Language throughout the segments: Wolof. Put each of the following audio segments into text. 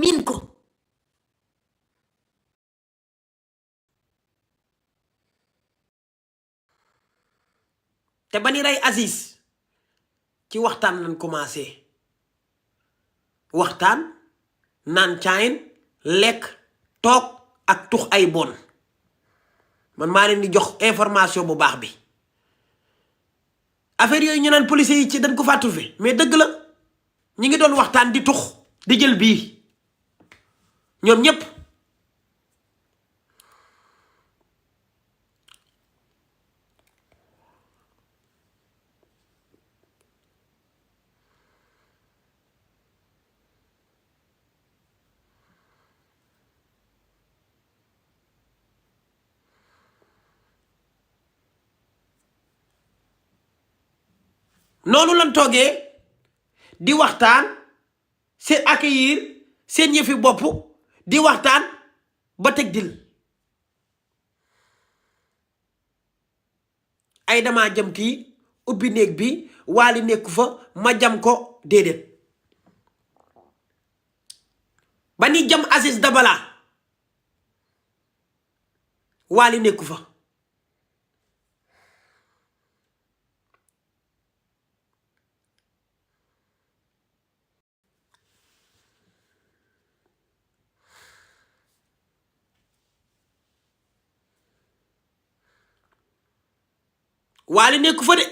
miin ko. te ba ni rey Aziz ci waxtaan lañ commencé waxtaan naan caayin lekk toog ak tux ay bon man maa leen di jox information bu baax bi. affaire yooyu ñu naan policiers yi ci dañ ko faa trouvé mais dëgg la ñi ngi doon waxtaan di tux di jël bii ñoom ñépp. noonu lan toogee di waxtaan seen accueillir seen yëfi bopp di waxtaan ba teg dil ay dama jëm kii ubbi néeg bi Wally nekku fa ma jam ko déedéet ba ni jam Aziz Dabala Wally nekku fa. Wally nekku fa de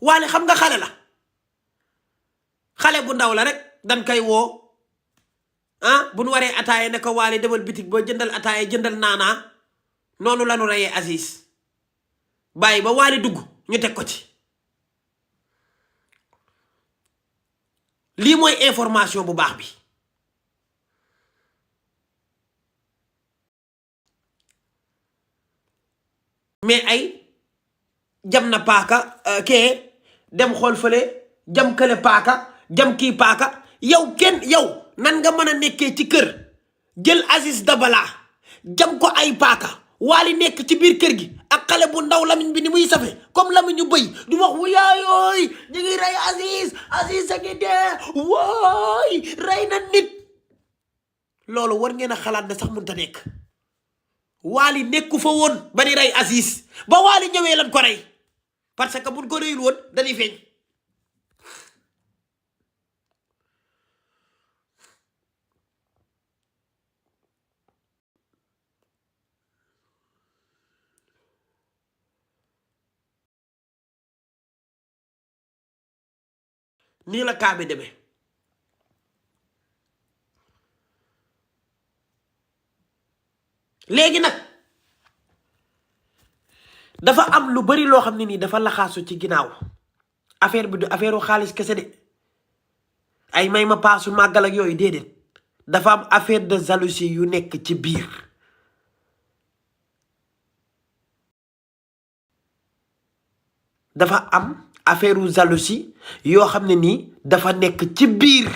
Wally xam nga xale la xale bu ndaw la rek dañ koy woo bu nu waree ataaye ne ko Wally demal bitig ba jëndal ataaye jëndal naanaa noonu la nu reyee Aziz bàyyi ba Wally dugg ñu teg ko ci. lii mooy information bu baax bi. mais ay jam na paaka kee dem xool fële jam kële paaka jam kii paaka yow nan nga mën a nekkee ci kër jël Aziz Dabala jam ko ay paaka Wally nekk ci biir kër gi ak xale bu ndaw lamiñ bi ni muy safe comme lamiñu bëy du wax wu yaayooy ñu ngi rey Aziz a ngi dee wooy rey na nit loolu war ngeen a xalaat ne sax mënta nekk. Wally nekku fa woon ba ni rey Aziz ba Wally ñëwee lan ko rey parce que buñ ko reyul woon dañuy feeñ. nii la kaa bi demee léegi nag dafa am lu bari loo xam ne nii dafa laxaasu ci ginnaaw affaire bi du affaireu xaalis kese de ay may ma paasu màggal ak yooyu déedéet dafa am affaire de jalousie yu nekk ci biir. dafa am affaire jalousie yoo xam ne nii dafa nekk ci biir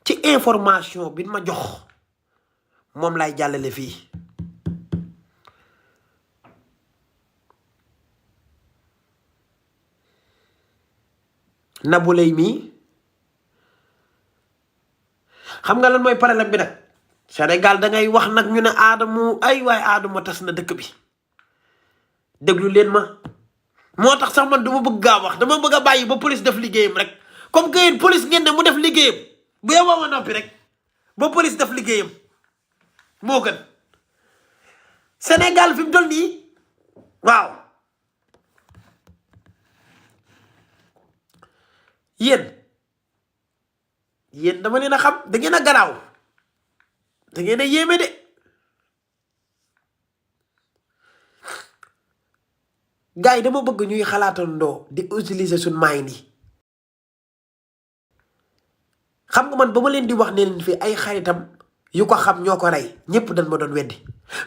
ci information bi ma jox moom lay jàllale fii. Nabou Leye mii xam nga lan mooy problème bi nag Sénégal da ngay wax nag ñu ne Adamo ay waay Adamo tas na dëkk bi déglu leen ma moo tax sax man dama bëgg gaa wax dama bëgg a bàyyi ba police def liggéeyam rek comme que yéen police ngeen ne mu def liggéeyam bu yow ma noppi rek ba police def liggéeyam moo gën Sénégal fi mu toll nii waaw yéen dama leen a xam da ngeen a garaaw da ngeen a yéeme de gars yi dama bëgg ñuy xalaatandoo di utiliser suñ mind yi. xam nga man ba ma leen di wax ne leen fii ay xaritam yu ko xam ñoo ko rey ñëpp dañ ma doon weddi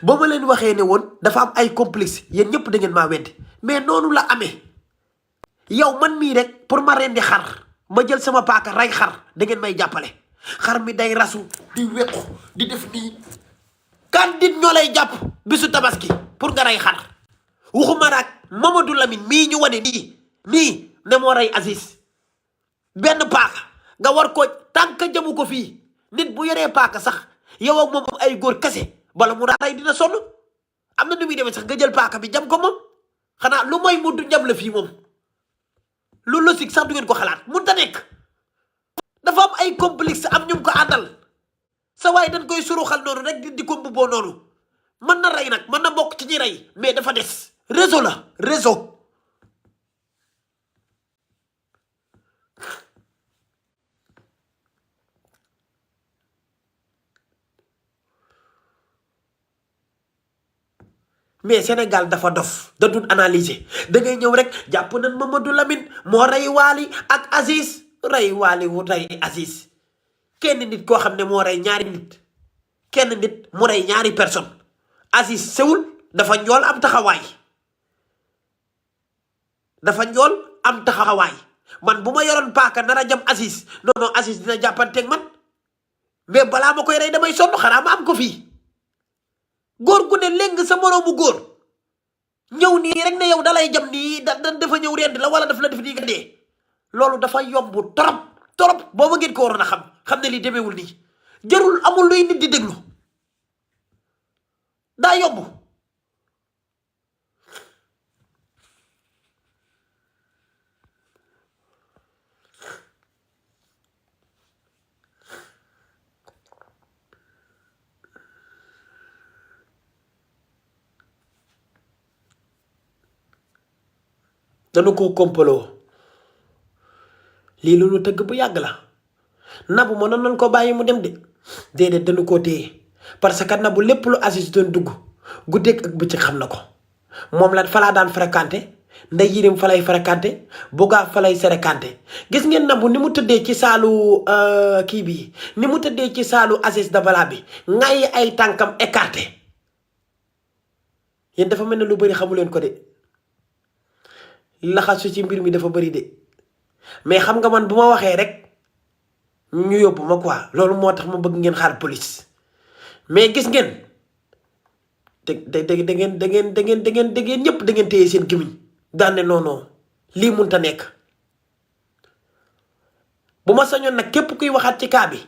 ba ma leen waxee ne woon dafa am ay complice yéen ñëpp da ngeen maa weddi mais noonu la amee. yow man mii rek pour ma rendi xar ma jël sama paaka rey xar da ngeen may jàppale xar mi day rasu di wequ di def nii kan dit ñoo lay jàpp bisu tabaski pour nga rey xar waxuma nag Mamadou Lamine mii ñu wane nii ne moo rey Aziz benn paaka nga war ko tànk jamu ko fii nit bu yoree paaka sax yow ak moom ay góor kase bala mu ray dina sonn am na nu muy demee sax nga jël paaka bi jam ko moom xanaa lu mooy mu du jam la fii moom lu logique sax du ngeen ko xalaat mun ta nekk dafa am ay complexe am ñum ko àndal sa waaye dañ koy suruxal noonu rek di ko mbubboo noonu mën na rey nag mën na bokk ci ñi rey mais dafa des réseau la réseau mais Sénégal dafa dof da dul analyser da ngay ñëw rek jàpp nañ Mamadou Lamine moo rey Waly ak Aziz rey Waly wu rey Aziz kenn nit koo xam ne moo rey ñaari nit kenn nit mu rey ñaari personne Aziz sewul dafa njool am taxawaay man bu ma yoroon paaka nar a jam Aziz non Aziz dina jàppanteeg man mais balaa ma koy rey damay sonn xanaa ma am ko fii góor gu ne léegi sa moroomu góor ñëw nii rek ne yow dalay jam nii dafa ñëw rend la wala daf la def nii nga dee loolu dafa yomb torop booba ngeen ko waroon a xam ne lii demeewul nii jarul amul luy nit di déglu daa yomb danu ko kompaloo lii lu ñu tëgg bu yàgg la Nabou mënoon nañ ko bàyyi mu dem de déedéet dañu koo téye parce que Nabou lépp lu Aziz doon dugg guddeeg ak bëccëg xam na ko moom la falaa daan fréquenté Ndeye Yirim fa lay fréquenté Bouga fa lay fréquenté gis ngeen Nabou ni mu tëddee ci saalu kii bi ni mu tëddee ci saalu Aziz Dabala bi ngay ay tànkam écarté yéen dafa mel ne lu bëri xamu leen ko de laxasu ci mbir mi dafa bëri de mais xam nga man bu ma waxee rek ñu yóbbu ma quoi loolu moo tax ma bëgg ngeen xaar police mais gis ngeen da ngeen ñëpp da ngeen téye seen gémmiñ daan ne non lii munta nekk bu ma sañoon nag képp kuy waxaat ci kaa bi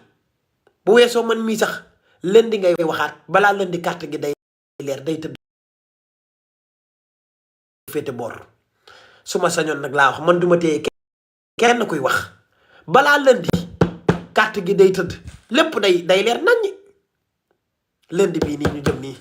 bu weesoo man mii sax lundi ngay waxaat balaa lundi carte gi day leer day tëdd féete boor su ma sañoon nag laa wax man duma téye kenn kuy wax balaa lundi carte gi day tëdd lépp day leer naññi lundi bii nii ñu jëm nii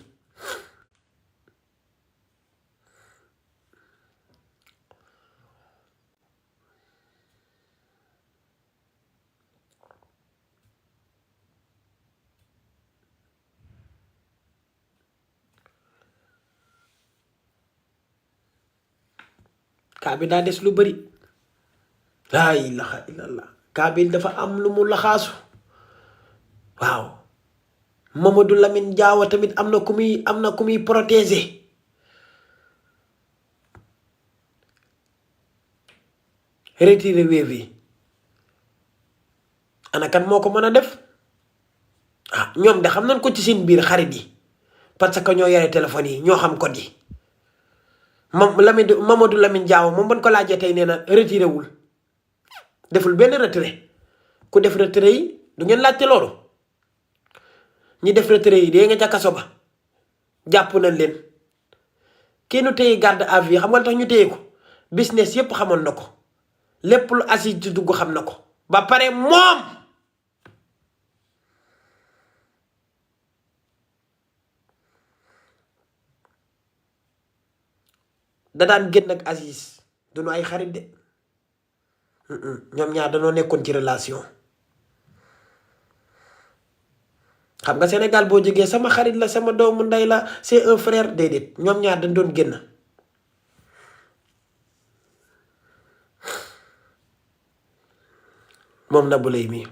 kaa bi daa des lu bëri laa ilaha illallah kaa bi dafa am lu mu laxaasu waaw Mamadou Lamine Diawa tamit am na ku muy protéger retiré Wave yi ana kan moo ko mën a def ñoom de xam nañ ko ci seen biir xarit yi parce que ñoo yore téléphone yi ñoo xam code yi Mamadou Lamine Diawa moom ban ko laajee tey nee na retiré wul deful benn retiré ku def retiré yi du ngeen laajte loolu ñi def retiré yi dee nga ca kaso ba jàpp nañ leen kii nu téye garde à vue xam nga tax ñu téye ko business yépp xamoon na ko lépp lu Aziz di dugg xam na ko ba pare moom da daan génn ak Aziz duñu ay xarit de ñoom ñaar dañoo nekkoon ci relation xam nga Sénégal boo jógee sama xarit la sama doomu ndey la c'est un frère déedéet ñoom ñaar dañ doon génn moom Nabou Leye mii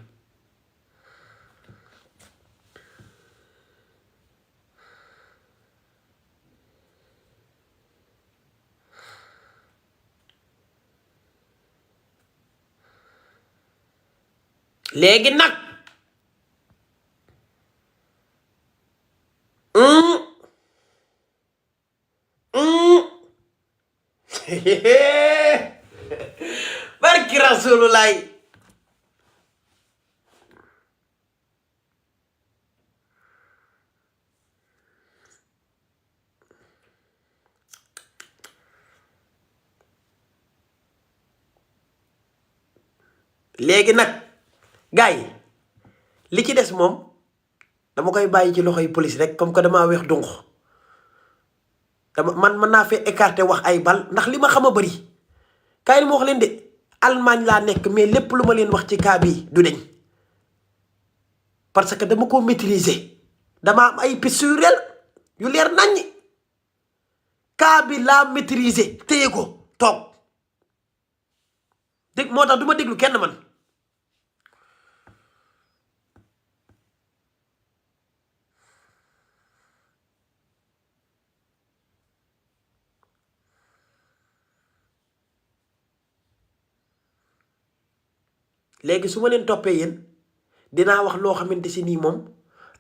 léegi nag barki Rasulullah léegi nag gars yi li ci des moom dama koy bàyyi ci loxoy police rek comme que damaa weex dunq dama man mën naa fee écarter wax ay bal ndax li ma xam a bëri kaay ma wax leen de Allemagne laa nekk mais lépp lu ma leen wax ci cas bii du deñ parce que dama ko maîtriser dama am ay piste yu réel yu leer naññi cas bi laa maîtriser téye ko toog dégg moo tax du ma déglu kenn man léegi su ma leen toppee yéen dinaa wax loo xamante si nii moom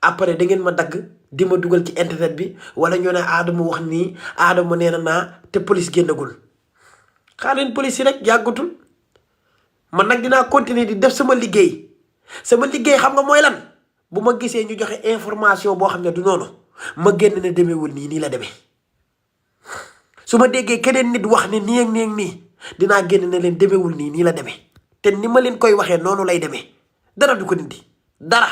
après da ngeen ma dagg di ma dugal ci internet bi wala ñoo ne Adama wax nii Adama nee na naa te police génnagul xaar leen police yi rek yàggatul man nag dinaa continuer di def sama liggéey xam nga mooy lan bu ma gisee ñu joxe information boo xam ne du noonu ma génn ne demeewul nii la demee su ma déggee keneen nit wax ne nii ak nii ak nii dinaa génn ne leen demeewul nii la demee te ni ma leen koy waxee noonu lay demee dara du ko dindi dara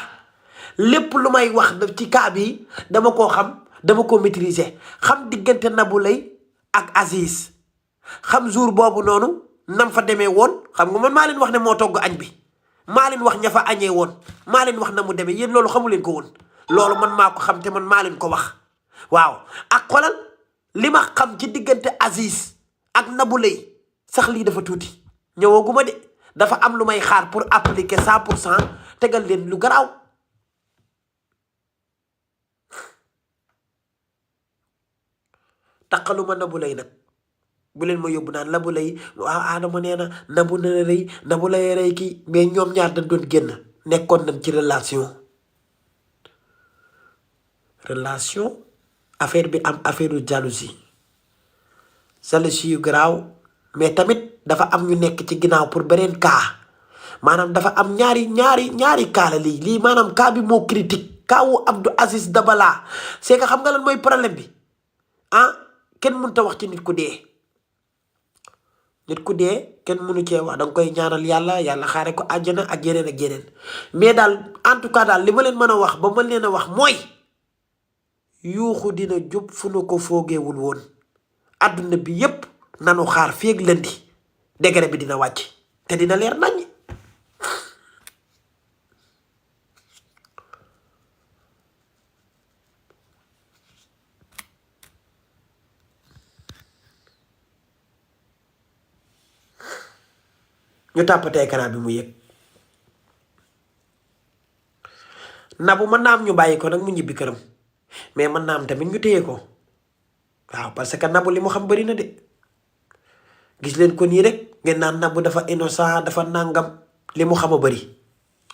lépp lu may wax ci cas bi dama koo xam dama ko maîtriser xam diggante Nabou Leye ak Aziz xam jour boobu noonu nam fa demee woon xam nga man maa leen wax ne moo togg añ bi maa leen wax ña fa añee woon maa leen wax na mu demee yéen loolu xamu leen ko woon loolu man maa ko xam te man maa leen ko wax waaw ak xolal li ma xam ci diggante Aziz ak Nabou Leye sax lii dafa tuuti ñëwaguma de dafa am lu may xaar pour appliquer 100% tegal leen lu garaaw taqaluma Nabou Leye nag bu leen ma yóbbu naan Nabou Leye waaw Adama nee na Nabou na rëy Nabou Leye rëy kii mais ñoom ñaar dañ doon génn nekkoon nañ ci relation affaire bi am affaire u jalousie yu garaaw mais tamit dafa am ñu nekk ci ginnaaw pour beneen cas maanaam dafa am ñaari cas la lii maanaam cas bi moo critique cas wu Abdou Aziz Dabala c'est que xam nga lan mooy problème bi kenn mënut a wax ci nit ku dee kenn mënu cee wax danga koy ñaanal yàlla xaare ko àjjana ak yeneen mais daal en tout cas daal li ma leen mën a wax ba ma leen a wax mooy yuuxu dina jub fu nu ko foogeewul woon adduna bi yépp nanu xaar fii ak lëndi degré bi dina wàcc te dina leer nañ ñu tàppatee écran bi mu yëg Nabou mën naa am ñu bàyyi ko nag mu ñibbi këram mais mën naa am tamit ñu téye ko waaw parce que Nabou li mu xam bari na de gis leen ko nii rek ngeen naan Nabou dafa innocent dafa nàngam li mu xam a bari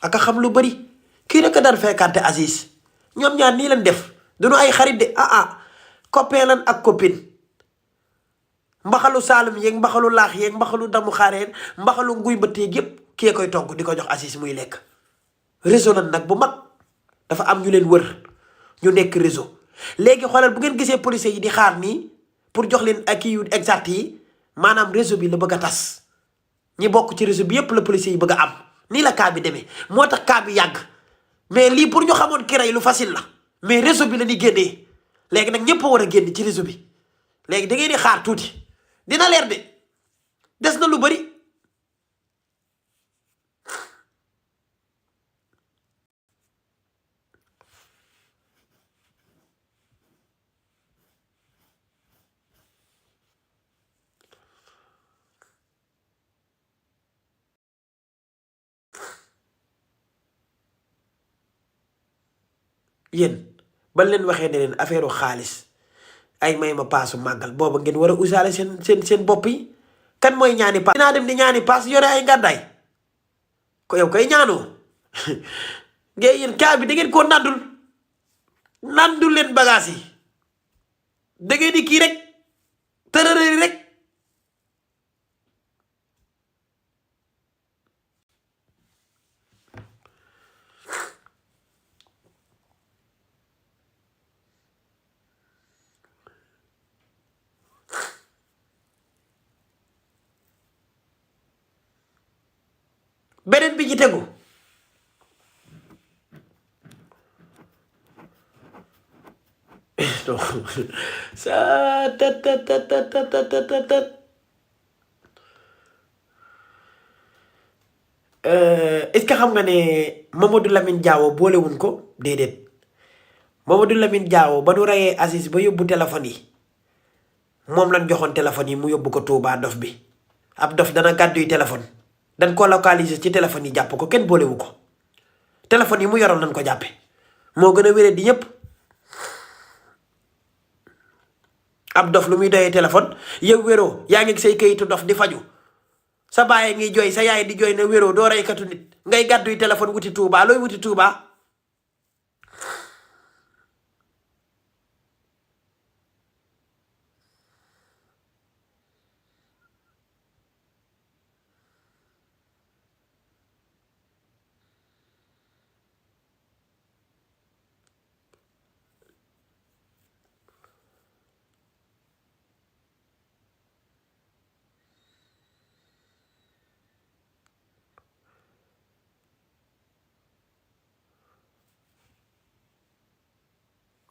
ak a xam lu bari kii rek a daan fekkante Aziz ñoom ñaar nii leen def duñu ay xarit de copain lan ak copine mbaxalu saalum yeeg mbaxalu laax yeeg mbaxalu damu xaareen mbaxalu nguy mbëtteeg yépp kii koy togg di ko jox Aziz muy lekk réseau lan nag bu mag dafa am ñu leen wër ñu nekk réseau léegi xoolal bu ngeen gisee policiers yi di xaar nii pour jox leen ak kii yu exact yi maanaam réseau bi la bëgg a tas ñi bokk ci réseau bi yépp la policiers yi bëgg a am nii la cas bi demee moo tax cas bi yàgg mais lii pour ñu xamoon ki rey lu facile la mais réseau bi la ñuy génnee léegi nag ñëpp a war a génn ci réseau bi léegi da ngeen di xaar tuuti dina leer de des na lu bari yéen ban leen waxee ne leen affaire xaalis ay may ma paasu màggal booba ngeen war a usaale seen bopp yi kan mooy ñaani paas dinaa dem di ñaani paas yore ay ngàddaay ko yow koy ñaanoo ngay yéen kaa bi da ngeen koo nandul leen bagage yi da ngeen di kii rek tërërëri rek beneen bi ci tegu sa est-ce que xam nga ne Mamadou Lamine Diawo boolewuñ ko déedéet Mamadou Lamine Diawo ba nu reyee Aziz ba yóbbu téléphone yi moom lañ joxoon téléphone yi mu yóbbu ko Touba dof bi ab dof dana gàdduy téléphone dañ ko localiser ci téléphone yi jàpp ko kenn boolewu ko téléphone yi mu yoroon nañ ko jàppe moo gën a wéré di ñëpp ab dof lu muy doyee téléphone yow wéroo yaa ngi say kayitu dof di faju sa baay ngi jooy sa yaay di jooy ne wéroo doo reykatu nit ngay gàdduy téléphone wuti Touba looy wuti Touba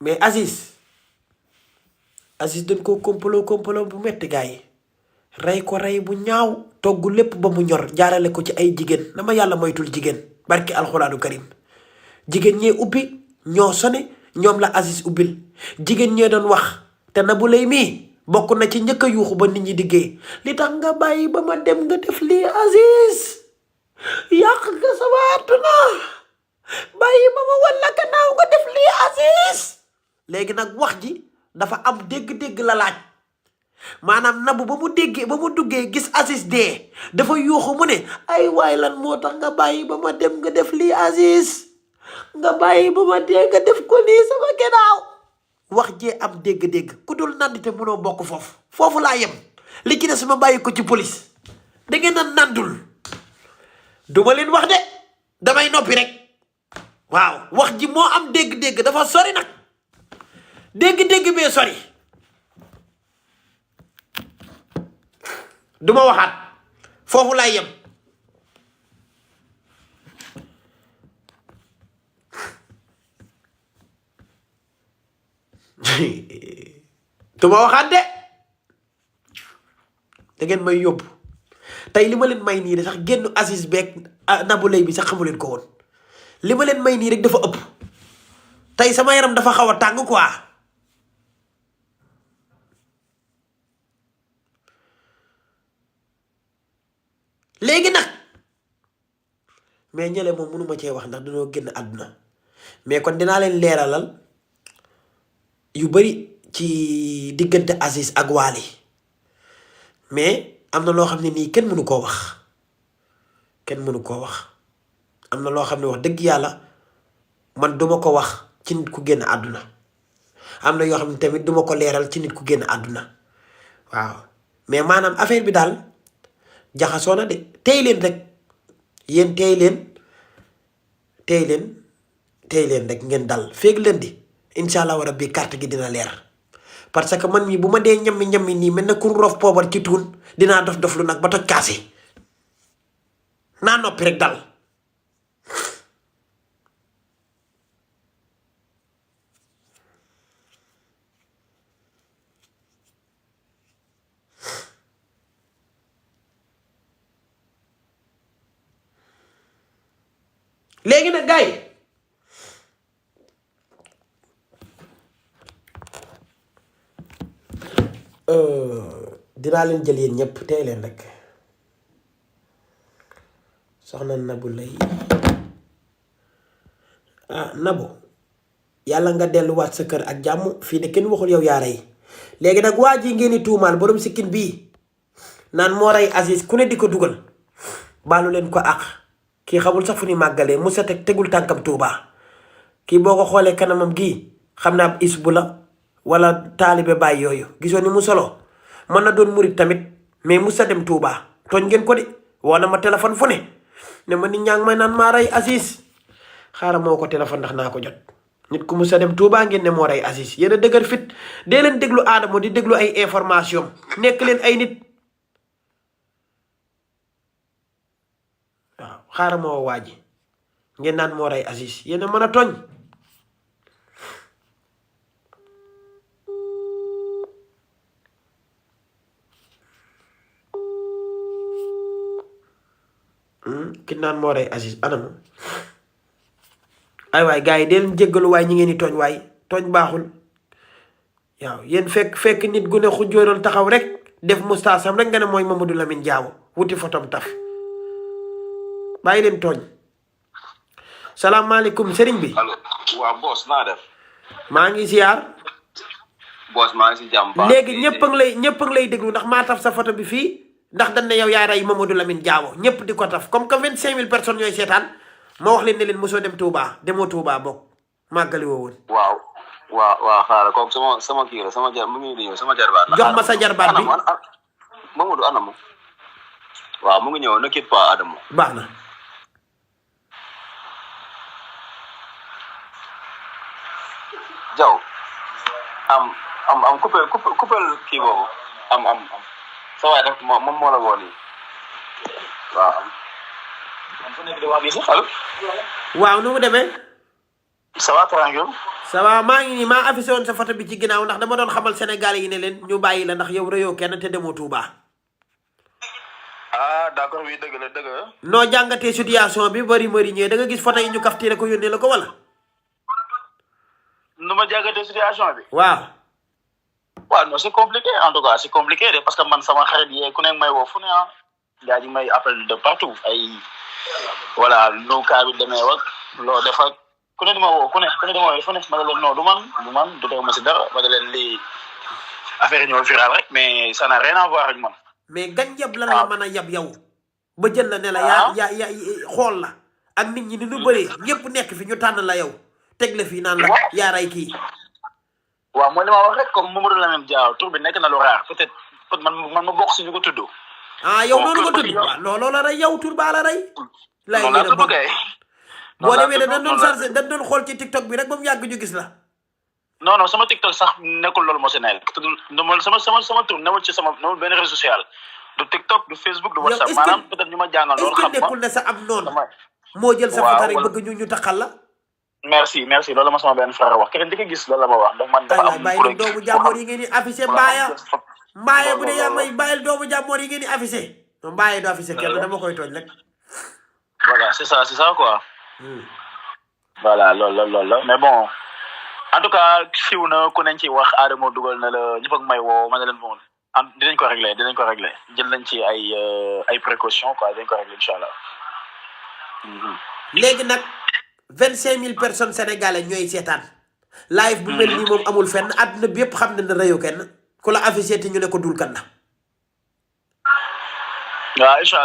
mais Aziz dañ ko complot bu metti gars yi rey ko rey bu ñaaw togg lépp ba mu ñor jaarale ko ci ay jigéen dama yàlla moytul jigéen barki alxuraanu karim jigéen ñee ubbi ñoo sone ñoom la Aziz ubbil jigéen ñee doon wax te Nabou Leye mii bokk na ci njëkk a yuuxu ba nit ñi diggee li tax nga bàyyi ba ma dem nga def lii Aziz yàq nga sama àdduna bàyyi ba ma walla gannaaw nga def lii Aziz léegi nag wax ji dafa am dégg-dégg la laaj maanaam Nabou ba mu déggee ba mu duggee gis Aziz dee dafa yuuxu mu ne ay waay lan moo tax nga bàyyi ba ma dem nga def lii Aziz nga bàyyi ba ma dee nga def ko nii sama gannaaw wax jee am dégg-dégg ku dul nandite mënoo bokk foofu laa yem li ci des ma bàyyi ko ci police da ngeen a nandul duma leen wax de damay noppi rek waaw wax ji moo am dégg-dégg dafa sori nag dégg-dégg bee sori duma waxaat foofu laay yem duma waxaat de da ngeen may yóbbu tey li ma leen may nii de sax génn Aziz beeg Nabou Leye bi sax xamu leen ko woon li ma leen may nii rek dafa ëpp tey sama yaram dafa xaw a tàng quoi léegi nag mais ñële moom mënuma cee wax ndax dañoo génn àdduna mais kon dinaa leen leeralal yu bari ci diggante Aziz ak Wally mais am na loo xam ne nii kenn mënu koo wax am na loo xam ne wax dëgg yàlla man duma ko wax ci nit ku génn àdduna am na yoo xam ne tamit duma ko leeral ci nit ku génn àdduna waaw mais maanaam affaire bi daal jaxasoo na de tey leen rek yéen tey leen rek ngeen dal feeg leen di incha allah war a bii carte gi dina leer parce que man mii bu ma dee ñammi nii mel na ku rof poobar ci tuun dinaa dof lu nag ba toj kaasi naa noppi rek dal léegi nag gars yi dinaa leen jël yéen ñëpp tey leen rek soxna Nabou Leye Nabou yàlla nga delluwaat sa kër ak jàmm fii de kenn waxul yow yaa rey léegi nag waa ji ngeen di tuumaal borom sikkin bii naan moo rey Aziz ku ne di ko dugal baalu leen ko àq kii xamul sax fu ni màggalee mu sa tegul tànkam Tuuba kii boo ko xoolee kanamam gii xam naa ab isbu la wala taalibe baay yooyu gisoo ni mu solo mën na doon murit tamit mais mu sa dem Tuuba tooñ ngeen ko de woo na ma téléphone fu ne ma nit ñaa ngi may naan maa rey Aziz xaaral moo ko téléphone ndax naa ko jot nit ku mu sa dem Tuuba ngeen ne moo rey Aziz yéen a dëgër fit dee leen déglu Adamo di déglu ay information nekk leen ay nit waaw xaaral ma woo waa ji ngeen naan moo rey Aziz yéen a mën a tooñ. ki naan moo rey Aziz anam ay waay gars yi dee leen jéggalu waay ñi ngeen di tooñ waay tooñ baaxul. waaw yéen fekk nit gu ne xujjóoral taxaw rek def mustaasam rek nga ne mooy Mamadou Lamine Diawo wuti fotom taf bàyyi leen tooñ. salaamaaleykum sëriñ bi. allo waaw boss naa def. maa ngi ziar. boss maa ngi si jàmm. léegi ñëpp a ngi lay déglu ndax maa taf sa photo bi fii ndax dañ ne yow yaa rey Mamadou Lamine Diawo ñëpp di ko taf comme que 25000 personnes ñooy seetaan ma wax leen ne leen mosoo dem Touba demoo Touba bokk màggali woo woon. waaw xaaral kooku sama kii la sama jar mu ngi ñëw sama jarbaat la. jox ma sa jarbaat bi Mamadou anamu. waaw mu ngi ñëw ne quitte pas Adamo. baax na. Jaw am coupé kii boobu am sa waay def moom moo la woo nii waaw am fu nekk di wax nii si xel. waaw nu mu demee. ça va tranquille. ça va maa ngi nii maa affiché woon sa photo bi ci ginnaaw ndax dama doon xamal Sénégalais yi ne leen ñu bàyyi la ndax yow rëyoo kenn te demoo Touba. ah d'accord oui dëgg la. noo jàngatee situation bi bari ñëwee da nga gis photo yi ñu kaftiire ko yónnee la ko wala. nu ma jàngatee situation bi. waaw non c'est compliqué en tout cas c'est compliqué de parce que man sama xarit yi ku nekk may woo fu ne ah gaa ji may appel de partout ay voilà nu kaa bi demee wak loo def ak ku ne di ma woo ku ne di ma woo fu ne ma ne leen non du man du teg ma si dara ma ne leen lii affaire yi ñoo viral rek mais ça n'a rien à voir ak man. mais gan yab lan la mën a yab yow ba jël la ne la yaa xool la ak nit ñi ni ñu bëree ñëpp nekk fi ñu tànn la yow teg la fii naan la yaa rey kii. waaw mooy li ma wax rek comme Mamadou Lamine Diawo tur bi nekk na lu raar peut-être man ma bokk si ñu ko tudd. yow noonu nga tudd waaw looloo la rey yow tur baa la rey. lay yéen a bëgg boo demee dañ doon chargé dañ doon xool ci TikTok bi rek ba mu yàgg ñu gis la. non sama TikTok sax nekkul loolu moo si nekk sama tur newul ci newul benn réseau social du TikTok du Facebook du WhatsApp maanaam peut-être ñu ma jàngal loolu xam ma nekkul ne sa am noonu moo jël sa photo rek bëgg ñu taxal la. merci loolu ma sama benn frère wax keneen di ko gis loolu la ma wax donc man dafa am bàyyi doomu jàmmoor yi ngeen di affiché mbaaya bu dee yaa may bàyyil doomu jàmmoor yi ngeen di affiché mbaaya du affiché kenn dama koy tooñ rek. voilà c'est ça quoi. voilà loolu la mais bon en tout cas fiw na ku nañ ci wax Adamo dugal na la ñëpp ak may woo ma ne leen bon dinañ ko régler jël nañ ci ay précautions quoi dinañ ko régler incha allah. léegi nag 25000 personnes sénégalais ñooy seetaan. live bu mel nii moom amul fenn àdduna bi yëpp xam ne na rëyu kenn ku la affiché te ñu ne ko dul kan la. waaw incha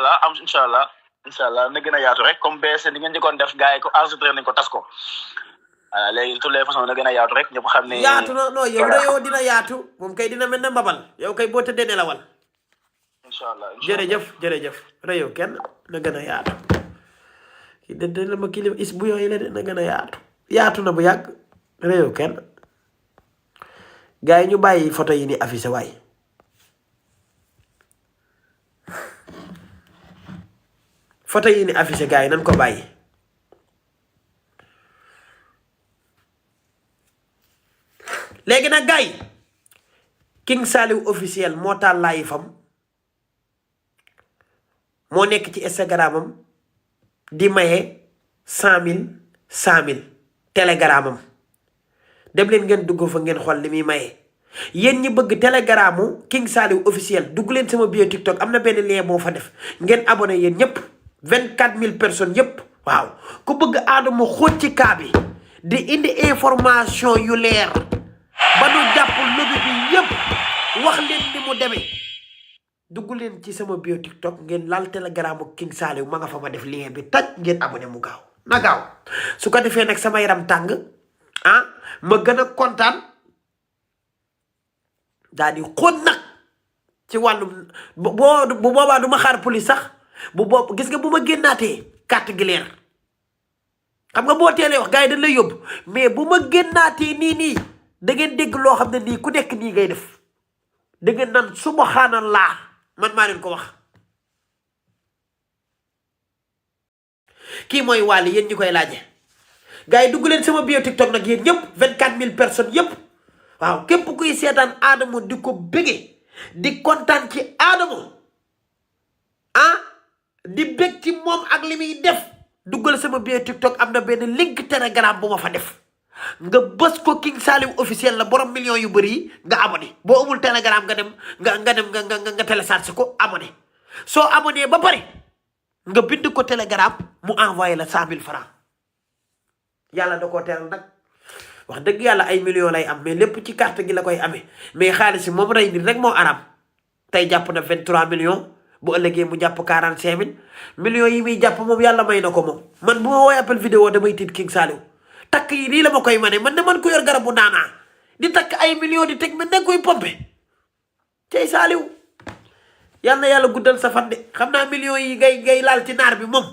allah na gën a yaatu rek comme BSN di ngeen njëkkoon def gars yi ko enregistré nañ ko tas ko. voilà léegi de toutes les façons na gën a yaatu rek ñëpp xam ne. yaatu na non yow rëyoo dina yaatu moom kay dina mel ne mbabal yow kay boo tëddee nelawal. incha allah jërëjëf rëyoo kenn na gën a yaatu. kii de la ma kilifa is bu yooyu la de na gën a yaatu na bu yàgg rëyoo kenn. gars yi ñu bàyyi photo yi ni affiché waay. photo yi ni affiché gars yi nan ko bàyyi. léegi nag gars yi King Saliou officiel moo taal laayi fam moo nekk ci Instagram am di maye 100 000 Telegram am dem leen ngeen dugg fa ngeen xool li muy maye. yéen ñi bëgg Telegramu King Saliou officiel dugg leen sama bio TikTok am na benn lien boo fa def ngeen abonné yéen ñëpp 24000 personnes yëpp waaw ku bëgg Adamo xóot ci kaa bi di indi information yu leer ba nu jàpp lobby bi yëpp wax leen ni mu demee dugg leen ci sama bio TikTok ngeen laal Telegramu King Saliou ma nga fa ma def lien bi taj ngeen abonné mu gaaw na gaaw su ko defee nag sama yaram tàng ma gën a kontaan daal di xóot nag ci wàllum bu boobaa du ma xaar police sax gis nga bu ma génnaatee carte gi leer xam nga boo teelee wax gars yi dañ lay yóbbu mais bu ma génnaatee nii da ngeen dégg loo xam ne nii ku nekk nii ngay def da ngeen naan subhanallah man maa leen ko wax kii mooy Wally yéen ñi koy laaje gars yi dugg leen sama bio TikTok nag yéen ñëpp 24000 personnes yëpp waaw képp kuy seetaan Adamo di ko bëggee di kontaan ci Adamo di bëgg ci moom ak li muy def duggal sama bio TikTok am na benn link Telegram bu ma fa def nga bës ko King Saliou officiel la borom millions yu bëri yi nga abonné boo amul Telegram nga dem nga télécharge ko abonné soo abonné ba pare nga bind ko Telegram mu envoyé la 100000 francs yàlla da koo teral nag wax dëgg yàlla ay millions lay am mais lépp ci carte gi la koy amee mais xaalis si moom rey nit rek moo aram tey jàpp na 23 millions bu ëllëgee mu jàpp 45000 millions yi muy jàpp moom yàlla may na ko moom man bu ma woowee appel vidéo damay tiit King Saliou takk yi nii la ma koy mane man ne man ko yor garabu naanaa di takk ay millions di teg man ne koy pompe cey Saliou yal na yàlla guddal sa fan de xam naa millions yi ngay laal ci naar bi moom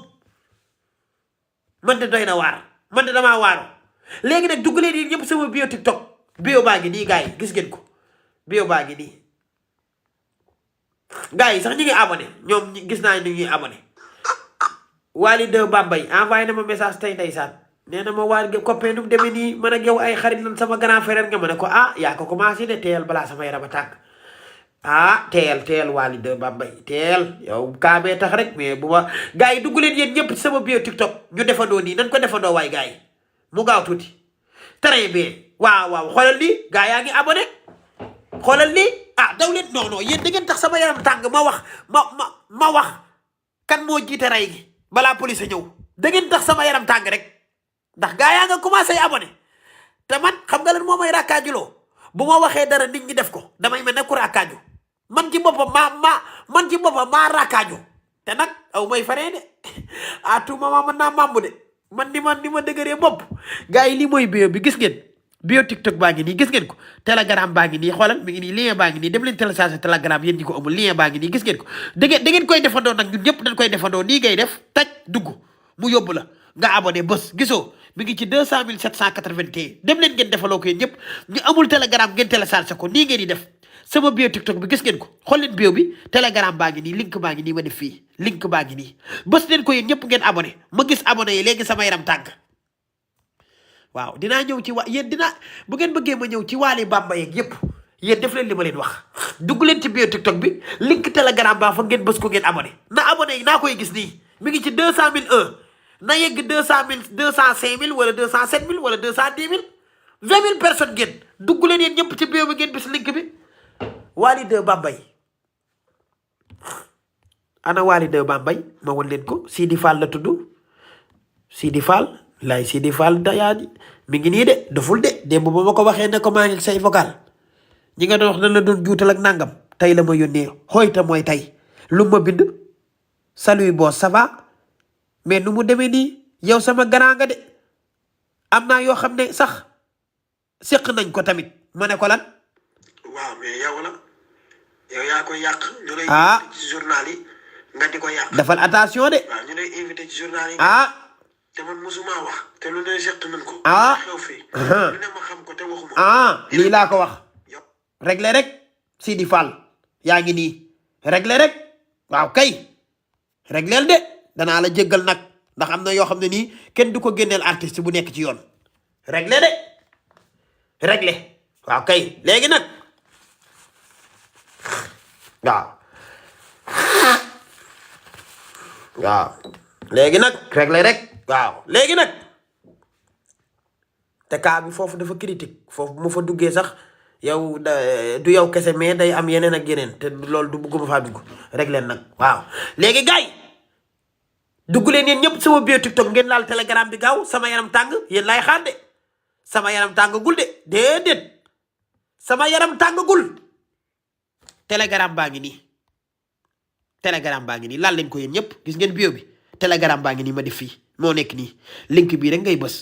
man de doy na waar man de damaa waaru léegi nag dugg leen yi ñëpp sama bio TikTok bio baa ngi nii gars yi gis ngeen ko bio baa ngi nii gars yi sax ñu ngi abonné ñoom gis naa ni ñuy abonné Wally de Bambay envoyé na ma message tey ndeysaan nee na ma waar copain nu mu demee nii man ak yow ay xarit lan sama grand frère nga ma ne ko yaa ko commencé de teel balaa sama yaram a tàng teel Wally de Bambay teel yow kaamee tax rek mais bu ma gars yi dugg leen yéen ñëpp ci sama bio TikTok ñu defandoo nii nan ko defandoo waay gars yi mu gaaw tuuti très bien waaw xoolal lii gars yaa ngi abonné xoolal lii daw leen non yéen da ngeen tax sama yaram tàng ma wax ma wax kan moo jiite rey gi balaa police a ñëw da ngeen tax sama yaram tàng rek ndax gars yaa nga commencé abonné te man xam nga lan moo may rakkaajuloo bu ma waxee dara nit ñi def ko damay mel ne ku rakkaaju man ci boppam maa rakkaaju te nag aw may faree de à tout moment mën naa mambu de man ni ma dëgëree bopp gars yi lii mooy bio bi gis ngeen bio TikTok baa ngi nii gis ngeen ko Telegram baa ngi nii xoolal mi ngi nii lien baa ngi nii dem leen télécharger Telegram yéen ñi ko amul lien baa ngi nii gis ngeen ko da ngeen koy defandoo nag ñun ñëpp dañ koy defandoo nii ngay def taj dugg mu yóbbu la nga abonné bés gisoo mi ngi ci 200781 dem leen ngeen defaloo ko yéen ñëpp ñu amul Telegram ngeen télécharger ko nii ngeen di def sama bio TikTok bi gis ngeen ko xool leen bio bi Telegram baa ngi nii link baa ngi nii ma def fii link baa ngi nii bés leen ko yéen ñëpp ngeen abonné ma gis abonné yi léegi sama yaram tàgg waaw dinaa ñëw ci yéen bu ngeen bëggee ma ñëw ci Wally Bambay yeeg yëpp yéen def leen li ma leen wax dugg leen ci bio TikTok bi link Telegram baa fa ngeen bës ko ngeen abonné na abonné yi naa koy gis nii mi ngi ci 200001 na yegg 200000 205000 wala 207000 wala 210000 20000 personnes ngeen dugg leen yéen ñëpp ci bio bi ngeen bis link bi Wally de Bambay ana Wally de Bambay ma wan leen ko Sidi Fall la tudd Sidi Fall Sidi Fall dayaadi mi ngi nii de doful de démb ba ma ko waxee ne ko maa ngi say vocal ñi nga doon wax na la doon juutal ak nangam tey la ma yónnee xooyta mooy tey lu ma bind salut boss ça va mais nu mu demee nii yow sama grand nga de am naa yoo xam ne sax séq nañ ko tamit ma ne ko lan waaw mais yow yaa koy yàq ñu lay invité ci journal yi nga di ko yàq defal attention de waaw ñu lay invité ci journal yi te man musuma wax te lu ne seq nañ ko xew fii lu ne ma xam ko te waxuma lii laa ko wax réglé rek Sidi Fall yaa ngi nii réglé rek waaw kay régleel de danaa la jéggal nag ndax am na yoo xam ne nii kenn du ko génneel artiste bu nekk ci yoon réglé de réglé waaw kay léegi nag waaw léegi nag réglé rek waaw léegi nag te cas bi foofu dafa critique foofu bu ma fa duggee sax yow du yow kese mais day am yeneen ak yeneen te loolu du bëgguma faa dugg réglé nag waaw léegi gars yi dugg leen yéen ñëpp sama bio TikTok ngeen laal Telegram bi gaaw sama yaram tàng yéen laay xaar de sama yaram tàngagul de déedéet sama yaram tàngagul Telegram baa ngi nii Telegram baa ngi nii laal leen ko yéen ñëpp gis ngeen bio bi Telegram baa ngi nii ma def fii moo nekk nii link bii rek ngay bës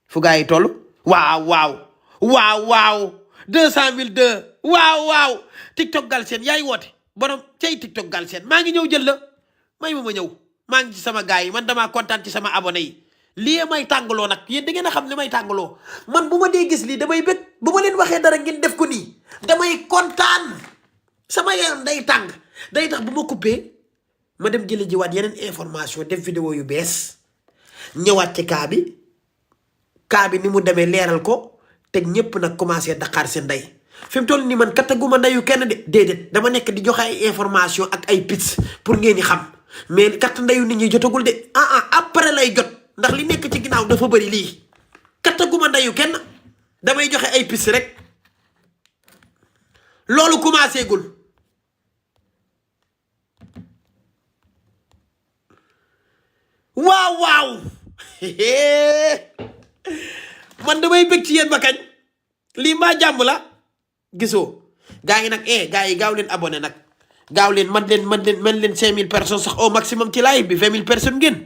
fu gaa yi toll waaw 200002 waaw TikTok Galsen yaay woote borom cay TikTok Galsen maa ngi ñëw jël la may ma ñëw maa ngi ci sama gaa yi man damaa kontaan ci sama abonné yi lii may tàngaloo nag yéen da ngeen a xam li may tàngaloo man bu ma dee gis lii damay bëgg bu ma leen waxee dara ngeen def ko nii damay kontaan sama yaram day tàng day tax bu ma coupé ma dem jëli jiwaat yeneen information def vidéo yu bees ñëwaat ci cas bi ni mu demee leeral ko te ñëpp nag commencé daqaar seen ndey fi mu toll nii man kattaguma ndeyu kenn de déedéet dama nekk di joxe ay information ak ay pits pour ngeen di xam mais katt ndeyu nit ñi jotagul de après lay jot ndax li nekk ci ginnaaw dafa bëri lii kattaguma ndeyu kenn damay joxe ay pits rek loolu commencé gul waaw man damay bëgg ci yéen ba kañ lii mbaa jàmm la gisoo gaa yi nag gaa yi gaaw leen abonné nag gaaw leen man leen 5000 personnes sax au maximum ci live bi 20000 personnes ngeen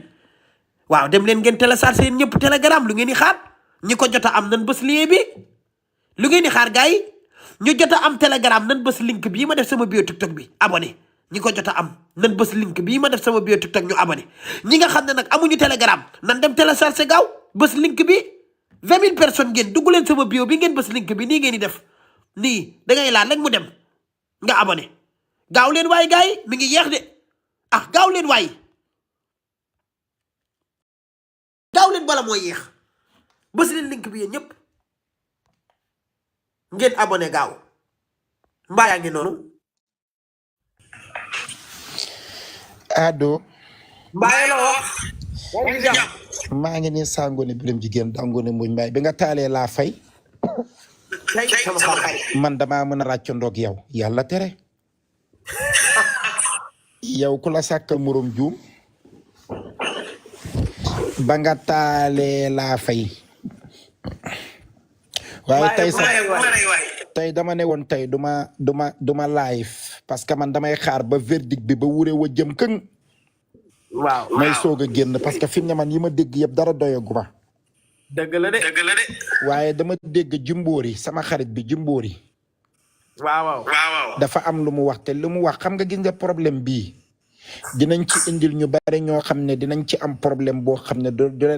waaw dem leen ngeen télécharger yéen ñëpp telegram lu ngeen di xaar ñi ko jot a am nan bës lien bi lu ngeen di xaar gaa yi ñu jot a am telegram nan bës link bii ma def sama bio tiktok bi abonné ñi ko jot a am nan bës link bii ma def sama bio tiktok ñu abonné ñi nga xam ne nag amuñu telegram nan dem télécharger gaaw bës link bi 20000 personnes ngeen dugg leen sama bio bi ngeen bës link bi nii ngeen di def nii da ngay laal rek mu dem nga abonné gaaw leen waay gars yi mi ngi yeex de gaaw leen waay gaaw leen bala mooy yeex bës leen link bi yéen ñëpp ngeen abonné gaaw mbaa yaa ngi noonu Ado mbaa la wax maa ngi nii Sangone Birame Jigéen Dangone Mbodj Mbaye bi nga taalee laa fay man damaa mën a ràccandoog yow yàlla tere yow ku la sàkkal morom juum ba nga taalee laa fay waaye tey sax tey dama ne woon tey duma live parce que man damay xaar ba verdict bi ba wuree wa jëm këng waaw may soog a génn parce que fi mu ne man yi ma dégg yëpp dara doyaguma dëgg la de waaye dama dégg Jimbori sama xarit bi Jimbori waaw dafa am lu mu wax te lu mu wax xam nga gis nga problème bii dinañ ci indil ñu bari ñoo xam ne dinañ ci am problème boo xam ne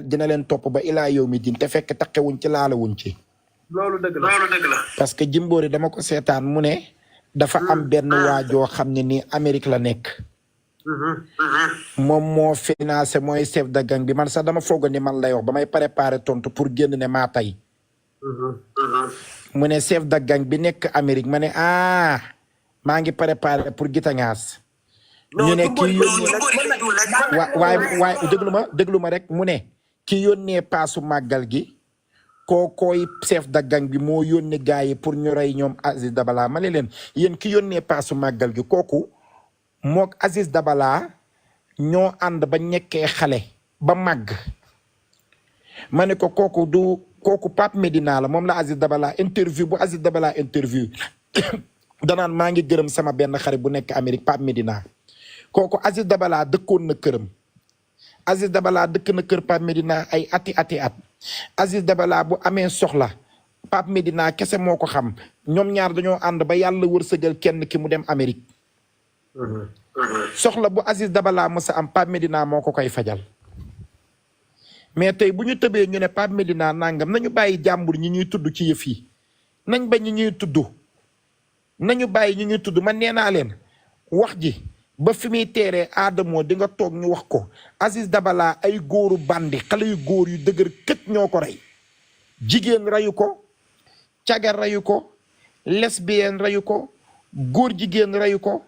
dina leen topp ba ilaa yow mi din te fekk taqewuñ ci laalawuñ ci loolu dëgg la parce que Jimbori dama ko seetaan mu ne dafa am benn waajoo xam ne nii Amérique la nekk moom moo financé mooy chef de gang bi man sax dama foog ni man lay wax ba may préparé tontu pour génn ne maa tey mu ne chef de gang bi nekk Amérique ma ne maa ngi préparé pour gitangaas ñu ne kii waaye déglu ma rek mu ne ki yónnee paasu màggal gi kookooy chef de gang bi moo yónnee gars yi pour ñu rey ñoom Aziz Dabala ma ne leen yéen ki yónnee paasu màggal gi kooku mook Aziz Dabala ñoo ànd ba ñekkee xale ba màgg ma ne ko kooku Pape Medina la moom la Aziz Dabala interview bu Aziz Dabala interview danaan maa ngi gërëm sama benn xarit bu nekk Amérique Pape Medina kooku Aziz Dabala dëkkoon na këram Aziz Dabala dëkk na kër Pape Medina ay ati at Aziz Dabala bu amee soxla Pape Medina kese moo ko xam ñoom ñaar dañoo ànd ba yàlla wërsëgal kenn ki mu dem Amérique soxla bu Aziz Dabala mës a am Pape Medina moo ko koy fajal mais tey bu ñu tëbee ñu ne Pape Medina nangam nañu bàyyi jàmbur ñi ñuy tudd ci yëf yi nañ ba ñi ñuy tudd nañu bàyyi ñi ñuy tudd man nee naa leen wax ji ba fi muy teeree Adamo di nga toog ñu wax ko Aziz Dabala ay góoru bandi xale yu góor yu dëgër kët ñoo ko rey jigéen reyu ko cagar reyu ko lesbienne reyu ko góor jigéen reyu ko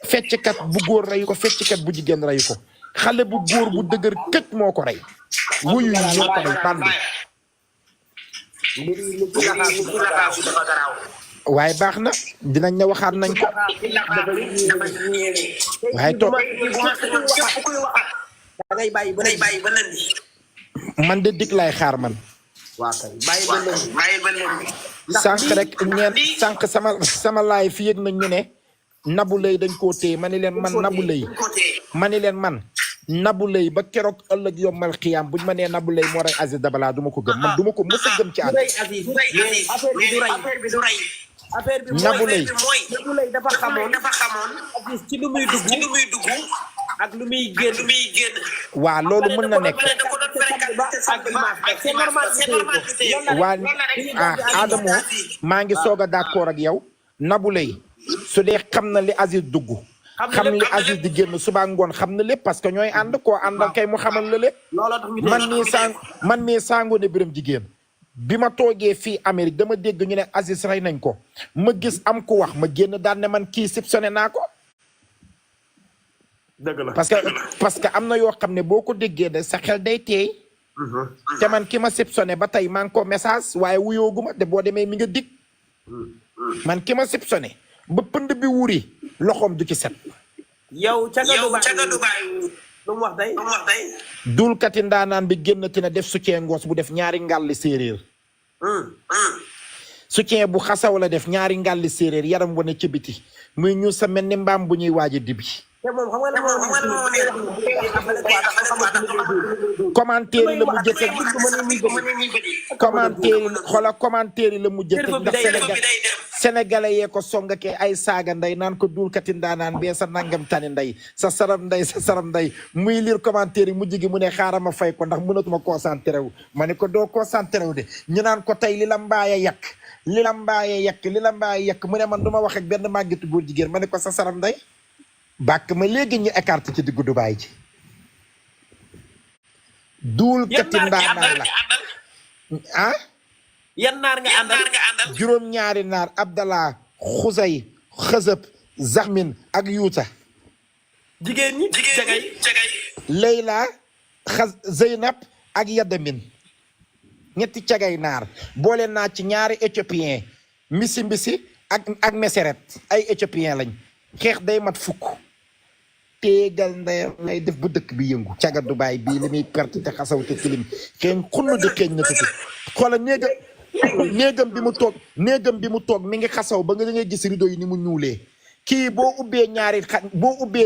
fecckat bu góor reyu ko fecckat bu jigéen reyu ko xale bu góor bu dëgër këj moo ko rey wuyu yi ñoo ko rey bandi waaye baax na dinañ ne waxaat nañ ko waaye toog man de dig lay xaar man sànq rek ñeen sànq sama laay fi yëg nañ ñu ne Nabou Leye dañ koo téye ma ni leen man Nabou Leye ba keroog ëllëg yombal xiyaam buñ ma nee Nabou Leye moo rey Aziz Dabala du ma ko gëm man du ma ko mës a gëm ci àll. Nabou Leye dafa xamoon Aziz ci lu muy dugg ak lu muy génn. waa loolu mën na nekk. waa Adamo maa ngi soog a d'accord ak yow Nabou Leye su dee xam na li Aziz dugg xam li Aziz di génn suba ngoon xam na lépp parce que ñooy ànd koo àndal kay mu xamal la lépp. man mii sango ne Biram Jigéen bi ma toogee fii Amérique dama dégg ñu ne Aziz rey nañ ko ma gis am ku wax ma génn daan ne man kii soupçonné naa ko. dëgg la parce que am na yoo xam ne boo ko déggee de sa xel day teey. te man ki ma soupçonné ba tey maa ngi ko message waaye wuyooguma de boo demee mi nga dig. man ki ma soupçonné ba pënd bi wuri loxoom du ci set. yow caga Dubaay lu mu wax day duulkati ndaanaan bi génnati na def soutien ngoos bu def ñaari ngàlli séeréer. soutien bu xasaw la def ñaari ngàlli séeréer yaram wane ci biti muy ñu sa mel ni mbaam bu ñuy waaji dibi. te moom xam nga commentaire yi la mu jëkk commentaire yi la mu jëkk ndax sénégalais yee ko songake ay saaga nday naan ko duulkati ndaanaan bee sa nangam tani nday sa saram nday muy lire commentaire yi mujj gi mu ne xaaral ma fay ko ndax mënatuma concentré wu ma ne ko doo concentré wu de ñu naan ko tey li la mbaaye yàq mu ne man du ma wax ak benn màggetu góor jigéen ma ne ko sa saram nday bàkk ma léegi ñu écarté ci diggu Dubaay ji duulkati ndaanaan la ah yan naar nga àndal juróom-ñaari naar Abdallah Xusay Xësëb Zaxmin ak Yuuta jigéen ñi cagay Leyla Zeynab ak Yadamin ñetti cagay naar boole naa ci ñaari éthiopien mbisi ak meseret ay éthiopien lañ xeex day mat fukk teegal ndeyam lay def bu dëkk bi yëngu caga Dubaay bii li muy perte te xasaw te tilim xeeñ xunn di xeeñ na tuuti xoola néegam bi mu toog mi ngi xasaw ba nga da ngay gis rideau yi ni mu ñuulee kii boo ubbee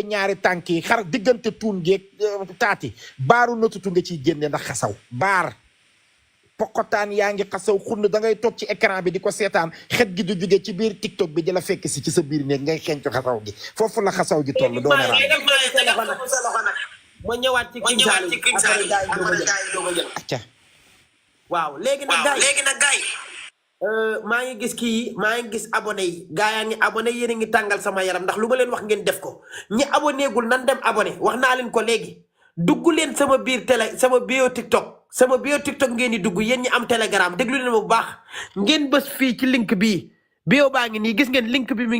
ñaari tànk yi xar diggante tuun geeg taati baaru natutu nga ciy génne ndax xasaw baar pokotaan yaa ngi xasaw xunn da ngay toog ci écran bi di ko seetaan xet gi du jóge ci biir TikTok bi di la fekk si ci sa biir néeg ngay xeeñcu xasaw gi foofu la xasaw gi toll doona raam ma ñëwaat ci King Saliou acca waaw léegi nag gaay maa ngi gis abonné yi gaa yaa ngi abonné yéen a ngi tàngal sama yaram ndax lu ma leen wax ngeen def ko ñi abonné gul nan dem abonné wax naa leen ko léegi dugg leen sama biir sama bio TikTok ngeen di dugg yéen ñi am Telegram déglu leen bu baax ngeen bës fii ci link bii bio baa ngi nii gis ngeen link bi mi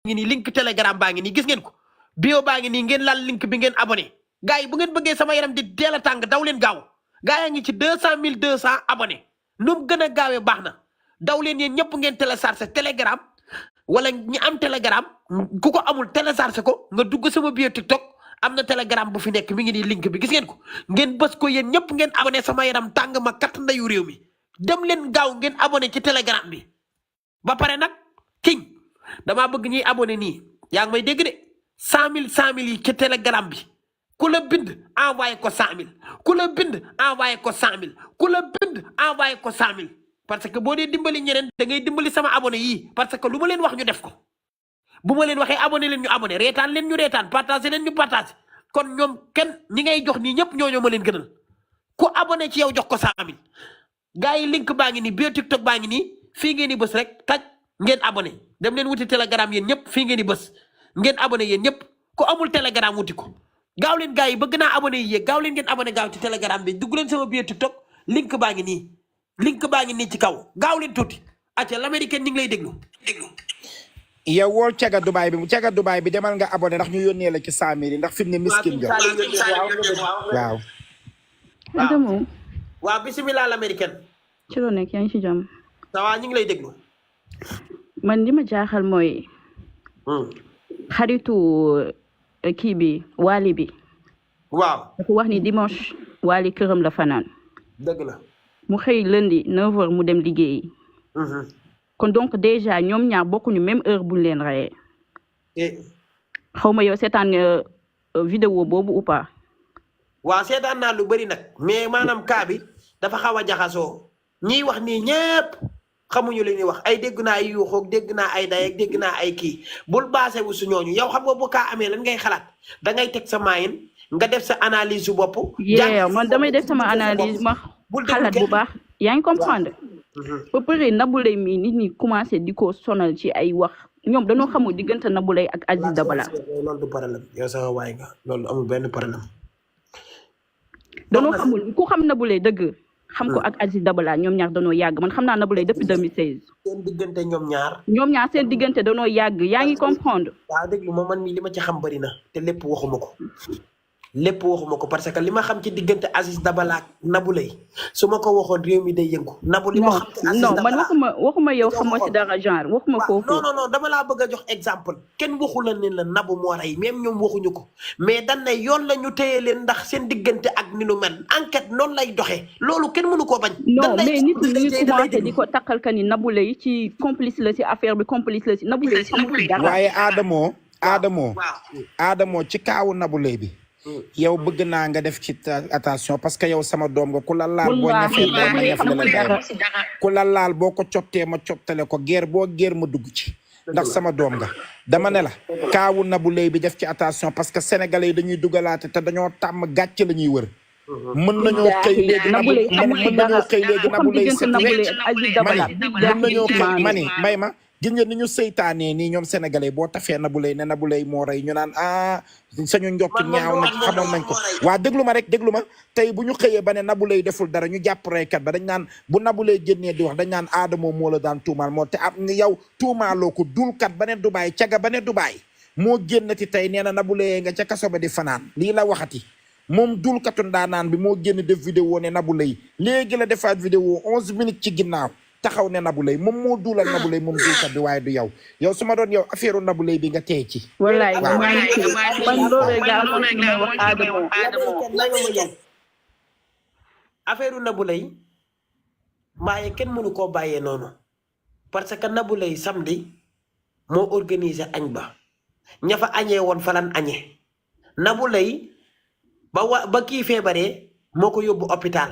ngi nii link Telegram baa ngi nii gis ngeen ko bio baa ngi nii ngeen laal link bi ngeen abonné gars yi bu ngeen bëggee sama yaram di teel a tàng daw leen gaaw gaa yaa ngi ci 200 abonné nu mu gën a gaawee baax na daw leen yéen ñëpp ngeen téléchargé Telegram wala ñi am Telegram ku ko amul téléchargé ko nga dugg sama bio TikTok am na Telegram bu fi nekk mi ngi nii link bi gis ngeen ko ngeen bës ko yéen ñëpp ngeen abonné sama yaram tàng ma kat ndayu réew mi dem leen gaaw ngeen abonné ci Telegram bi ba pare nag King damaa bëgg ñuy abonné nii yaa ngi may dégg de 100 000 yi ci Telegram bi ku la bind envoyé ko 100 000 ku la bind envoyé ko 100 000 ku la bind envoyé ko 100 000 parce que boo dee dimbali ñeneen da ngay dimbali sama abonné yii parce que lu ma leen wax ñu def ko bu ma leen waxee abonné leen ñu abonné reetaan leen ñu reetaan partagé leen ñu partagé kon ñoom kenn ñi ngay jox nii ñëpp ñoo ma leen gënal ku abonné ci yow jox ko 100 000 gars yi link baa ngi nii bio TikTok baa ngi nii fii ngeen di bës rek taj ngeen abonné dem leen wuti Telegram yéen ñëpp fii ngeen di bës ngeen abonné yéen ñëpp ku amul Telegram wuti ko gaaw leen gars yi bëgg naa abonné yi yéeg gaaw leen ngeen abonné gaaw ci Telegram bi dugg leen sama bio TikTok link baa ngi nii ci kaw gaaw leen tuuti acca l'américaine ñi ngi lay déglu yow wool caga Dubaay bi demal nga abonné ndax ñu yónnee la ci 100 000 ndax fi mu ne miskin nga waaw Adamo waaw bismillah l'américaine ci loo nekk yaa ngi ci jàmm ça va ñu ngi lay déglu man li ma jaaxal mooy xaritu kii bi Wally bi waaw dafa wax ni dimanche Wally këram la fanaan dëgg la mu xëy lundi 9h mu dem liggéeyi kon donc déjà ñoom ñaar bokkuñu même heure buñ leen rayee xaw ma yow seetaan vidéo boobu ou pas waaw seetaan naa lu bëri nag mais maanaam cas bi dafa xaw a jaxasoo ñiy wax nii ñëpp xamuñu li ñuy wax ay dégg naa ay yuuxoog dégg naa ay day ak dégg naa ay kii bul basé wu su ñooñu yow xam nga bu kaa amee lan ngay xalaat da ngay teg sa maayin nga def sa analyse su bopp. man damay def sama analyse ma xalaat bu baax yaa ngi comprendre. ba pare Nabou Leye mii nit ñi commencé di ko sonal ci ay wax ñoom dañoo xamul diggante Nabou Leye ak Aziz Dabala. loolu du problème yow sama waay nga loolu amul benn problème. dañoo xamul ku xam Nabou Leye dëgg. xam ko ak Aziz Dabala ñoom ñaar dañoo yàgg man xam naa Nabou Leye depuis 2016. seen diggante ñoom ñaar. ñoom ñaar seen diggante dañoo yàgg yaa ngi comprendre. waaw déglu ma man mii li ma ci xam bëri na te lépp waxuma ko. lépp waxuma ko parce que li ma xam ci diggante Aziz Dabala ak Nabou Leye su ma ko waxoon réew mi day yëngu. Nabou li ma xam ci Aziz Dabala non man waxuma yow xamoo ci dara genre waxuma foofu. non dama laa bëgg a jox exemple kenn waxu la ne la Nabou moo rey même ñoom waxuñu ko mais dañ ne yoon la ñu téye leen ndax seen diggante ak ni nu mel enquête noonu lay doxee loolu kenn mënu koo bañ. non mais nit ñi commencé di ko takkal ka ni Nabou Leye ci complice la ci affaire bi complice la ci Nabou Leye xamul ci dara. waaye Adamo ci kaawu Nabou Leye bi. yow bëgg naa nga def ci attention parce que yow sama doom nga ku la laal boo ñefee boo ma ñef la dara ku la laal boo ko cottee ma cottale ko guerre boo guerre ma dugg ci ndax sama doom nga dama ne la kaawu Nabou Leye bi def ci attention parce que sénégalais yi dañuy dugalaate te dañoo tàmm gàcce la ñuy wër mën nañoo xëy léegi Nabou Leye set wecc mën nañoo xëy mani may ma gis nga ni ñu seytaanee nii ñoom sénégalais boo tafee Nabou Leye ne Nabou Leye moo rey ñu naan sañu njott ñaaw na xamoon nañ ko waa déglu ma rek déglu ma tey bu ñu xëyee ba ne Nabou Leye deful dara ñu jàpp reykat ba dañ naan bu Nabou Leye génnee di wax dañ naan Adamo moo la daan tuumaal moo te am yow tuumaaloo ko dulkat ba ne Dubaay caga ba ne Dubaay moo génnati tey nee na Nabou Leye nga ca kaso ba di fanaan lii la waxati moom dulkatu ndaanaan bi moo génn def vidéo ne Nabou Leye léegi la defaat vidéo 11 minutes ci ginnaaw taxaw ne Nabou Leye moom moo duulal Nabou Leye moom duulkat bi waaye du yow su ma doon yow affaire Nabou Leye bi nga tey ci. wallaay man loolu nga am lu may wax Adamo. affaire Nabou Leye maaye kenn mënu koo bàyyee noonu parce que Nabou Leye samedi moo organisé añ ba ña fa añee woon fa lan añee Nabou Leye ba kii feebaree moo ko yóbbu hôpital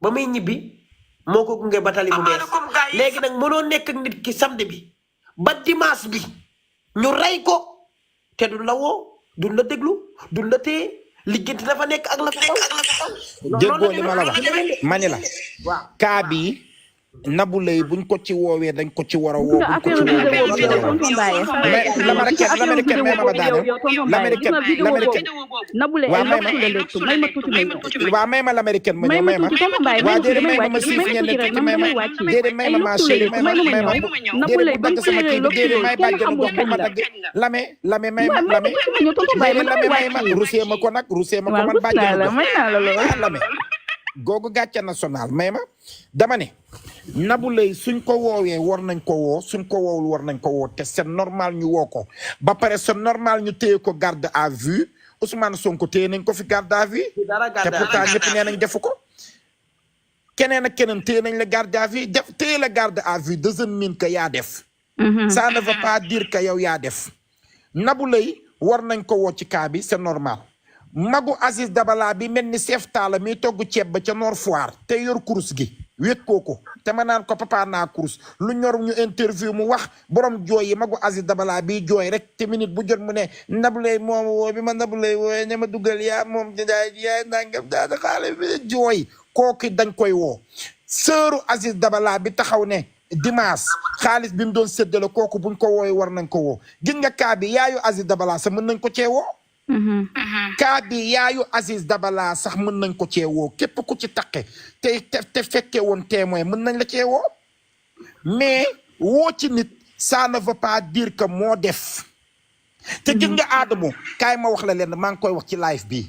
ba muy ñibbi. moo ko gunge ba tali bu bees léegi nag mënoo nekk ak nit ki samedi bi ba dimanche bi ñu rey ko te duñ la woo duñ la déglu duñ la téye liggéenti dafa nekk ak la fa xaw. déggoo li ma la wax ma ne la. waaw kaa bi Nabou Leye buñ ko ci woowee dañ ko ci war a woo. buñ ko ci woowee mais l'américaine may ma ba daaneel l'américaine waaw may ma l'américaine ma ñëw may ma waaw déedéet may ma ma siif ngeen ne tuuti may ma déedéet may ma ma chéri may ma déedéet bu dagg sama kii bi déedéet may bàjjenu gox bu ma dagg lame may ma lame may ma rusee ma ko nag rusee ma ko man bàjjenu gox lame googu gàcce national may ma dama ne Nabou Leye suñ ko woowee war nañ ko woo suñ ko woowul war nañ ko woo te c'est normal ñu woo ko ba pare c'est normal ñu téye ko garde à vue Ousmane Sonko téye nañ ko fi garde à vue te pourtant ñëpp nee nañ defu ko keneen ak keneen téye nañ la garde à vue téye la garde à vue doesn't mean que yaa def ça ne veut pas dire que yow yaa def Nabou Leye war nañ ko woo ci cas bi c'est normal magu Aziz Dabala bi mel ni chef taala mi togg ceeb ba ca Nord Foire te yor kurus gi wéet kooko te ma naan ko papa naa kurus lu ñor ñu interview mu wax borom jooy yi magu Aziz Dabala bi jooy rek te minute bu jot mu ne Nabou Leye moom woo bi ma Nabou Leye wooye ne ma dugal yaa moom yaay nangam daada xaale bi jooy kooku dañ koy woo sëru Aziz Dabala bi taxaw ne dimanche xaalis bi mu doon séddale kooku buñ ko wooye war nañ ko woo gis nga kaa bi yaayu Aziz Dabala sax mën nañ ko cee woo kaa bi yaayu Aziz Dabala sax mën nañ ko cee woo képp ku ci taqe te fekke woon témoin mën nañ la cee woo mais woo ci nit ça ne veut pas dire que moo def te gis nga Adamo kaay ma wax la leen maa ngi koy wax ci live bi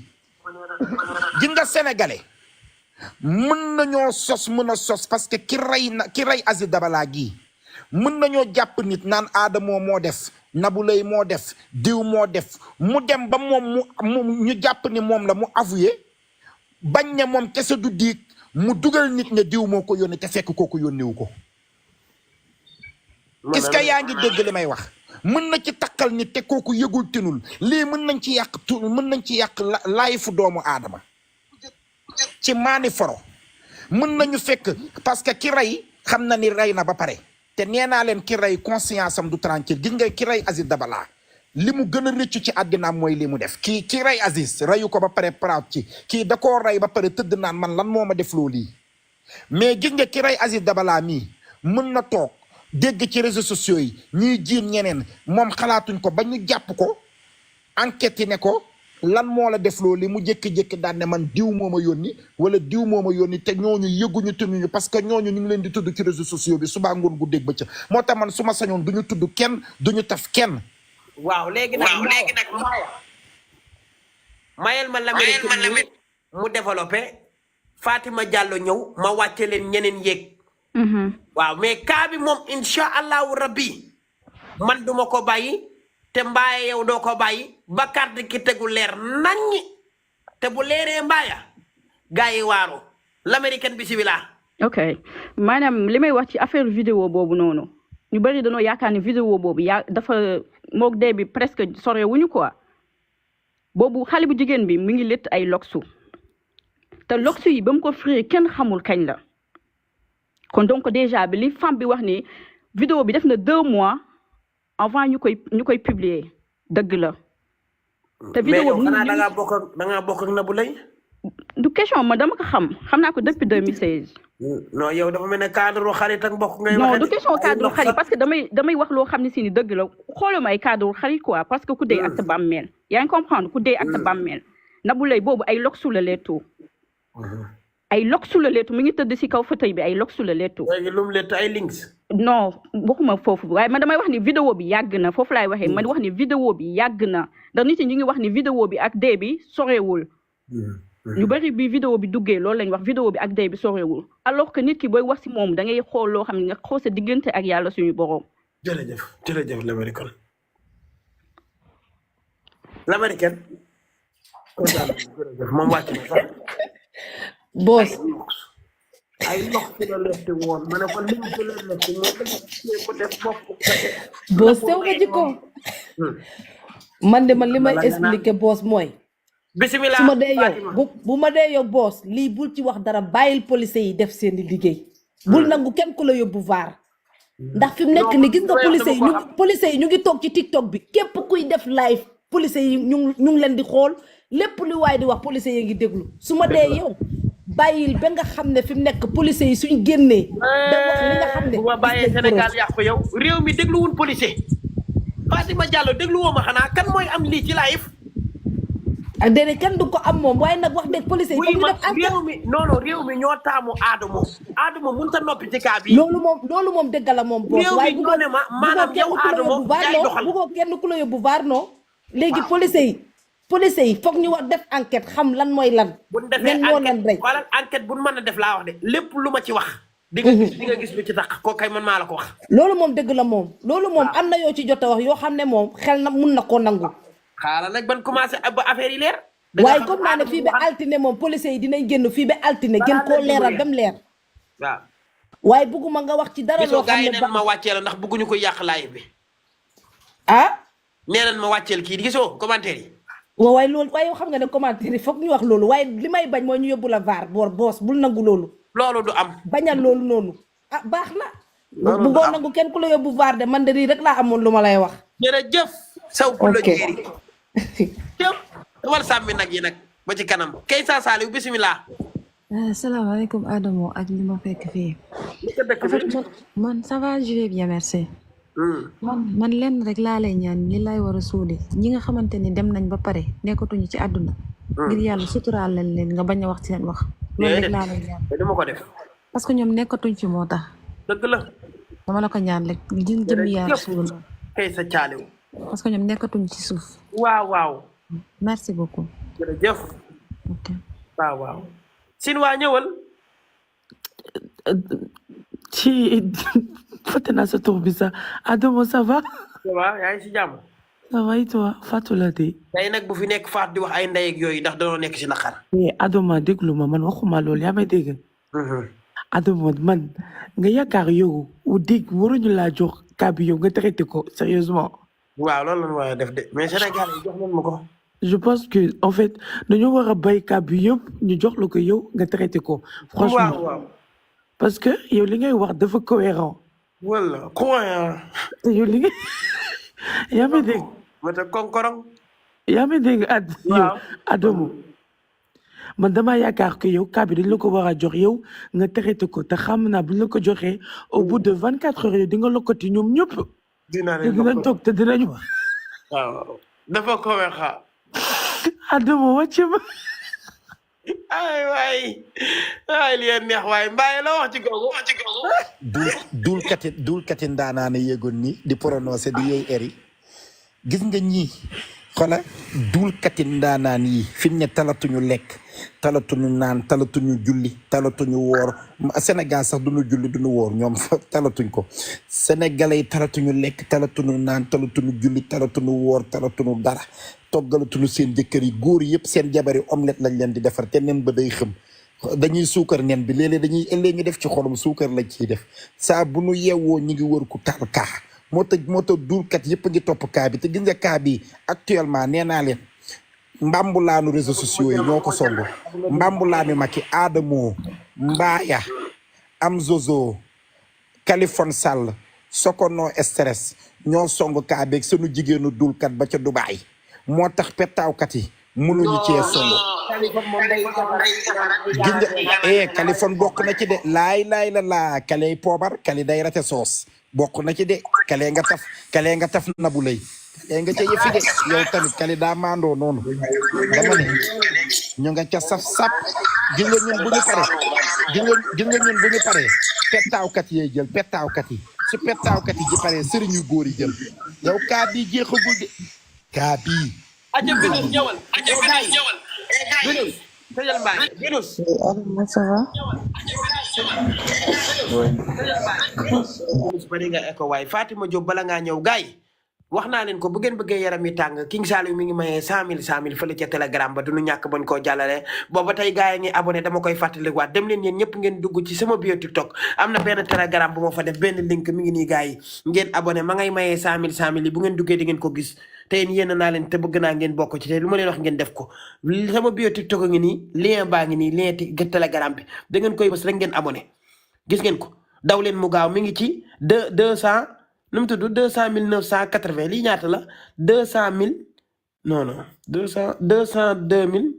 gis nga sénégalais mën nañoo sos mën a sos parce que ki rey Aziz Dabala gii mën nañoo jàpp nit naan Adamo moo def Nabou Leye moo def diw moo def mu dem ba moom mu ñu jàpp ni moom la mu avoué bañ ne moom kese du diig mu dugal nit ne diw moo ko yónni te fekk kooku yónniwu ko est-ce que yaa ngi dégg li may wax mën na ci takkal nit te kooku yëgul tinul lii mën nañ ci yàq mën nañ ci yàq laayifu doomu aadama ci maani foro mën nañu fekk parce que ki rey xam na ni rey na ba pare te nee naa leen ki rey conscience am du tranquille gis nga ki rey Aziz Dabala li mu gën a rëccu ci àddinaam mooy li mu def ki rey Aziz reyu ko ba pare proud ci kii da koo rey ba pare tëdd naan man lan moo ma def loolu lii mais gis nga ki rey Aziz Dabala mii mën na toog dégg ci réseaux sociaux yi ñuy jiin ñeneen moom xalaatuñ ko ba ñu jàpp ko enquête yi ne ko lan moo la def loolu mu jékki-jékki daan ne man diw moo ma yónni wala diw moo ma yónni te ñooñu yëguñu tunuñu parce que ñooñu ñu ngi leen di tudd ci réseaux sociaux bi subaa ngoon gu dégg ba ca moo tax man su ma sañoon duñu tudd kenn duñu taf kenn. waaw léegi nag mayel ma Lamine mu développé Fatima Diallo ñëw ma wàcce leen ñeneen yéeg. waaw mais cas bi moom incha allahu rabbi man duma ko bàyyi te mbaaye yow doo ko bàyyi ba carte ki tegu leer naññi te bu leeree mbaaya gars yi waaru l'américaine bisimilah. ok maanaam li may wax ci affaire vidéo boobu noonu ñu bëri dañoo yaakaar ni vidéo boobu dafa moog dee bi presque sore wuñu quoi boobu xale bu jigéen bi mi ngi létt ay loksu te loksu yi ba mu ko firi kenn xamul kañ la kon donc déjà bi li femme bi wax ni vidéo bi def na 2 mois avant ñu koy publier dëgg la. te vidéo bi mais da ngaa bokk ak Nabou Leye. du question ma dama ko xam naa ko depuis 2016. non yow dafa mel ne cadre xarit ak mbokk ngay non du question cadre xarit parce que damay wax loo xam ne si ni dëgg la xooluma ay cadre xarit quoi parce que ku dee ak sa bàmmeel yaa ngi comprendre ku dee ak sa bàmmeel Nabou Leye boobu ay loksu la leetoo ay loksu la leetu mi ngi tëdd si kaw fauteuil bi ay loksu la leetu. léegi lu mu leetu ay links. non waxuma foofu waaye man damay wax ni vidéo bi yàgg na foofu laay waxee man wax ni vidéo bi yàgg na ndax nit ñi ñu ngi wax ni vidéo bi ak dee bi sorewul. ñu bari bi vidéo bi duggee loolu lañ wax vidéo bi ak dee bi sorewul alors que nit ki booy wax si moom da ngay xool loo xam ne nga xool sa diggante ak yàlla suñu borom. jërëjëf l'américaine moom wàcc na sax. boos ay lox ci la lefti woon ma ne ko lim ci la lefti moo ko def bopp boos sew nga jikko man de man li may expliquer boos mooy bismillah su ma dee yow bu ma dee yow boos lii bul ci wax dara bàyyil police yi def seeni liggéey bul nangu kenn ku la yóbbu vaar ndax fi mu nekk ni gis nga police yi ñu ngi toog ci TikTok bi képp kuy def live police yi ñu ngi leen di xool lépp lu waay di wax police yi ngi déglu su ma dee yow bàyyil ba nga xam ne fi mu nekk police yi suñ génnee da wax li nga xam ne bu ma bàyyee Sénégal yàqu yow réew mi dégluwul policier Fatima Diallo dégluwoo ma xanaa kan mooy am lii ci live ak déedéet kenn du ko am moom waaye nag wax dëgg police yi foog ñu def réew mi non réew mi ñoo taamu Adamo mënut a noppi ci kaa bi loolu moom dëgg la moom boos waaye ñoo ne ma maanaam yow Adamo yaay doxal bu ko kenn ku la yóbbu vaar non léegi police yi foog ñu wax def enquête xam lan mooy lan. bu ñu defee enquête wala enquête bu ñu mën a def laa wax de lépp lu ma ci wax. di nga gis lu ci tax kooku kay man maa la ko wax. loolu moom dëgg la moom. loolu moom am na yoo ci jot a wax yoo xam ne moom xel na mun na koo nangu. xaaral nag ban commencé ba affaire yi leer. waaye comme naa ne fii ba altine moom police yi dinañ génn fii ba altine gën koo leeral dem leer. waaw. waaye bëgguma nga wax ci dara loo xam ne gisoo ma wàcceel ndax bëgguñu ko yàq live bi. ah. nee nañ ma wàcceel kii gisoo commentaire yi. waaw waaye loolu waaye xam nga ne commentaire yi foog ñu wax loolu waaye li may bañ mooy ñu yóbbu la vaar boos bul nangu loolu. loolu du am. bañal loolu noonu. ah baax na. bu boo nangu kenn ku la yóbbu vaar de man de lii rek laa amoon lu ma lay wax. jërëjëf. saw ku la jéeri. jëf wal sàmmi nag yi nag ba ci kanam kay saa Saliou bisimilah. asalaamaaleykum Adamo ak li ma fekk fii. en fait man ça va je vais bien merci. man lenn rek laa lay ñaan li lay war a suuli ñi nga xamante ni dem nañ ba pare nekkatuñu ci àdduna. ngir yàlla suturaal leen nga bañ a wax ci seen wax. loolu rek laa lay ñaan. dama ko def. parce que ñoom nekkatuñ ci moo tax. dëgg la. dama la ko ñaan rek jëm yàlla suul. kay sa caaliw. parce que ñoom nekkatuñ ci suuf. waaw. merci beaucoup. jërëjëf. ok. waaw. Sinwaa ñëwal. ci fàtte naa sa tur bi sax Adamo ça va. ça va yaa ngi si jàmm. ça va et toi Fatou la de. tey nag bu fi nekk Fatou di wax ay ndey ak yooyu ndax danoo nekk si naqar. Adamo déglu ma man waxuma loolu yaa may dégg. Adamo man nga yaakaar yow u dégg waruñu laa jox cas bi yow nga traité ko sérieusement. waaw loolu la ñu war a def de mais Sénégal yi jox nañ ma ko. je pense que en fait dañoo war a bay cas bi yëpp ñu jox la ko yow nga traité ko. franchement waaw. parce que yow li ngay wax dafa cohérent. wala cohérent. yow li ngay yaa may dégg. mata konkorong. yaa may dégg yow Adamo man damaa yaakaar que yow cas bi dañ la ko war a jox yow nga traité ko te xam naa bu ñu la ko joxee au bout de 24 heures yow di nga lokkati ñoom ñëpp. dinaa te leen dinañ toog te dinañ wax. waaw dafa ko wexa Adamo wàcce ma. ay li neex waaye Mbaye la wax ci googu duulkati ndaanaane yéegoon ni di prononcé di yooyu eri gis nga ñii xola duulkati ndaanaan yi fi mu ne talatuñu lekk talatuñu naan talatuñu julli talatuñu woor Sénégal sax duñu julli duñu woor ñoom talatuñ ko sénégalais yi talatuñu lekk talatuñu naan talatuñu julli talatuñu woor talatuñu dara toggalatuñu seen jëkkër yi góor yëpp seen jabari omelette lañ leen di defar te nen ba day xëm dañuy suukar nen bi léeg-léeg dañuy ëllëg ñu def ci xolum suukar lañ ciy def saa bu nu yeewoo ñu ngi wër ku taal kaa moo tax duulkat yëpp a ngi topp kaa bi te gis nga kaa bi actuellement nee naa leen mbambulaanu réseaux sociaux yi ñoo ko songo mbambulaanu Macky Adamo Mbaaya am Zozo Kaliphone Sall Sokono stress ñoo songo kaa beeg sunu jigéenu duulkat ba ca Dubaay moo tax pettaawkat yi mënuñu cee songo gis nga Kaliphone bokk na ci de laay la kaley poobar kali day rate soos bokk na ci de kale nga taf nabu lay kale nga ca yëfi de yow tamit kali daa maandoo noonu dama ne ñu nga ca saf gis nga ñun bu ñu pare pettaawkat yee jël pettaawkat yi su pettaawkat yi ji pare sëriñu góor yi jël yow kaa bii jeexagul de kaa bii aja binus ñëwal binus tëjal Mbaye binus ça va. bari nga eko waaye Fatima Diop bala ngaa ñëw gaay wax naa leen ko bu ngeen bëggee yaram yi tàng King Saliou mi ngi mayee 100 000 fële ca Telegram ba duñu ñàkk bañ koo jàllale booba tey gaay yi ngi abonné dama koy fàttalikuwaat dem leen yéen ñëpp ngeen dugg ci sama bio TikTok am na benn Telegram bu ma fa def benn link mi ngi nii gaay yi ngeen abonné ma ngay mayee 100 000 yi bu ngeen duggee di ngeen ko gis te yéen naa leen te bëgg naa ngeen bokk ci te lu ma leen wax ngeen def ko sama bio TikTok a ngi nii lien baa ngi nii lien Telegram bi da ngeen koy bës rek ngeen abonné gis ngeen ko daw leen mu gaaw mi ngi ci 200 nu mu tudd 200 980 lii ñaata la 200 000 non 202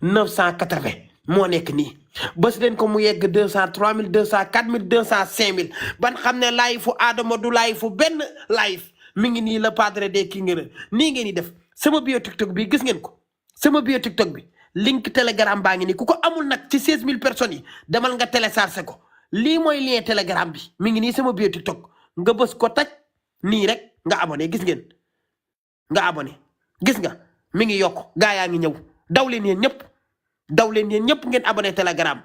980 moo nekk nii bës leen ko mu yegg 200 3000 200 4000 200 5000 ban xam ne live fu Adamo du live fu benn live mi ngi nii la padre des kingere nii ngeen di def sama bio TikTok bi gis ngeen ko sama bio TikTok bi link Telegram baa ngi nii ku ko amul nag ci 16000 personnes yi demal nga télécharger ko lii mooy lien Telegram bi mi ngi nii sama bio TikTok nga bës ko taj nii rek nga abonné gis ngeen nga abonné gis nga mi ngi yokk gaa yaa ngi ñëw daw leen yéen ñëpp ngeen abonné Telegram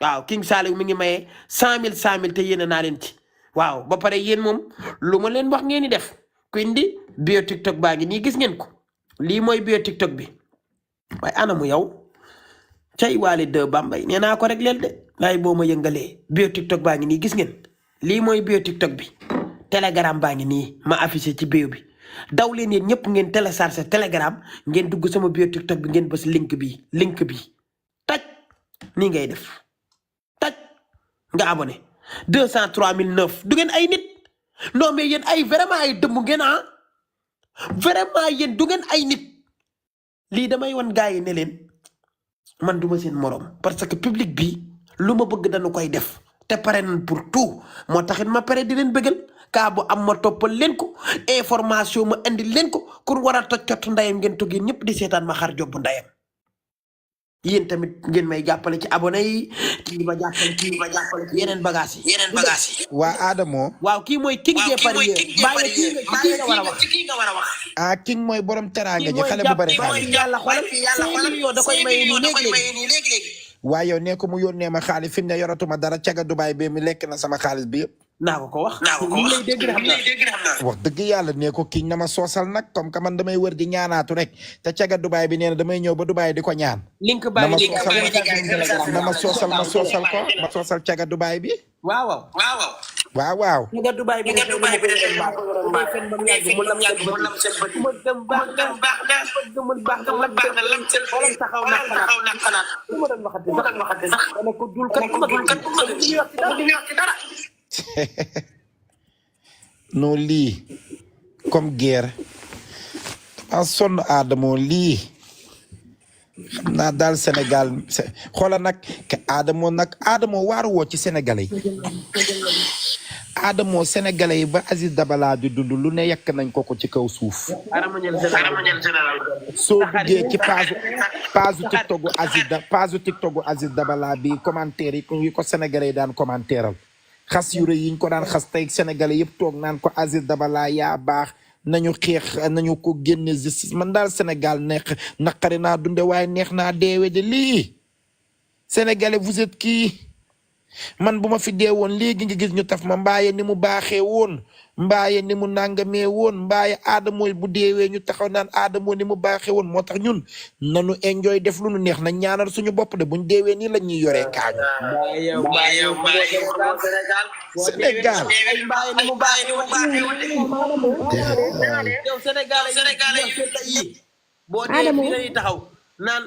waaw King Saliou mi ngi mayee 100 000 te yéene naa leen ci waaw ba pare yéen moom lu ma leen wax ngeen di def ku indi bio TikTok baa ngi nii gis ngeen ko lii mooy bio TikTok bi waaye anamu yow cay waale de Bambay nee naa ko rek leel de waaye boo ma yëngalee bio TikTok baa ngi nii gis ngeen lii mooy bio TikTok bi Telegram baa ngi nii ma affiché ci bio bi daw leen yéen ñëpp ngeen télécharger Telegram ngeen dugg sama bio TikTok bi ngeen bës link bi taj nii ngay def taj nga abonné 203 009 du ngeen ay nit non mais yéen ay vraiment ay dëmb ngeen vraiment yéen du ngeen ay nit lii damay wan gars yi ne leen man duma seen morom parce que public bi lu ma bëgg dañu koy def te pare nañ pour tout moo taxit ma pare di leen bëggal kaa bu am ma toppal leen ko information ma indi leen ko kur war a toj ndayam ngeen toog yéen ñëpp di seetaan ma xar jobbu ndayam yéen tamit ngeen may jàppale ci abonné yi kii ma jàppale ci yeneen bagage yi waa Adamo waaw kii mooy king des parieurs bàyyi kii nga war a wax king mooy borom teraanga ji xale bu bari xaalis yàlla xoolal 5 millions da koy maye nii léegi waa yow nee ko mu yónnee ma xaalis fi mu ne yoratuma dara caga Dubaay bi mi lekk na sama xaalis bi yëpp naa ko wax lay dégg xam naa wax dëgg yàlla nee ko king na ma soosal nag comme que man damay wër di ñaanaatu rek te caga Dubaay bi nee na damay ñëw ba Dubaay di ko ñaan link baa ngi na ma soosal ko ma soosal caga Dubaay bi waaw caga Dubaay bi mu lam seen bët ma dem baax na lam seen xolam taxaw na xalaat ma doon waxati sax dana ko dul kat dara non lii comme guerre a sonn Adamo lii xam naa daal Sénégal xoolal nag Adamo waaru woo ci sénégalais yi Adamo sénégalais yi ba Aziz Dabala di dund lu ne yekk nañ ko ci kaw suuf soo duggee ci page TikToku Aziz Dabala bi commentaire yi ko sénégalais yi daan commentéral xas yu rëy yiñ ko daan xas tey sénégalais yëpp toog naan ko Aziz Dabala yaa baax nañu xeex nañu ko génne justice man daal Sénégal naqari naa dunde waaye neex naa deewe de lii sénégalais vous êtes qui man bu ma fi dee woon léegi nga gis ñu taf ma mbaaye ni mu baaxee woon mbaaye ni mu nangamee woon mbaaye Adamo bu deewee ñu taxaw naan Adamo ni mu baaxee woon moo tax ñun nanu enjoy def lu nu neex na ñaanal suñu bopp de buñ deewee nii la ñuy yoree kaañu Sénégal boo dee fii la ñuy taxaw naan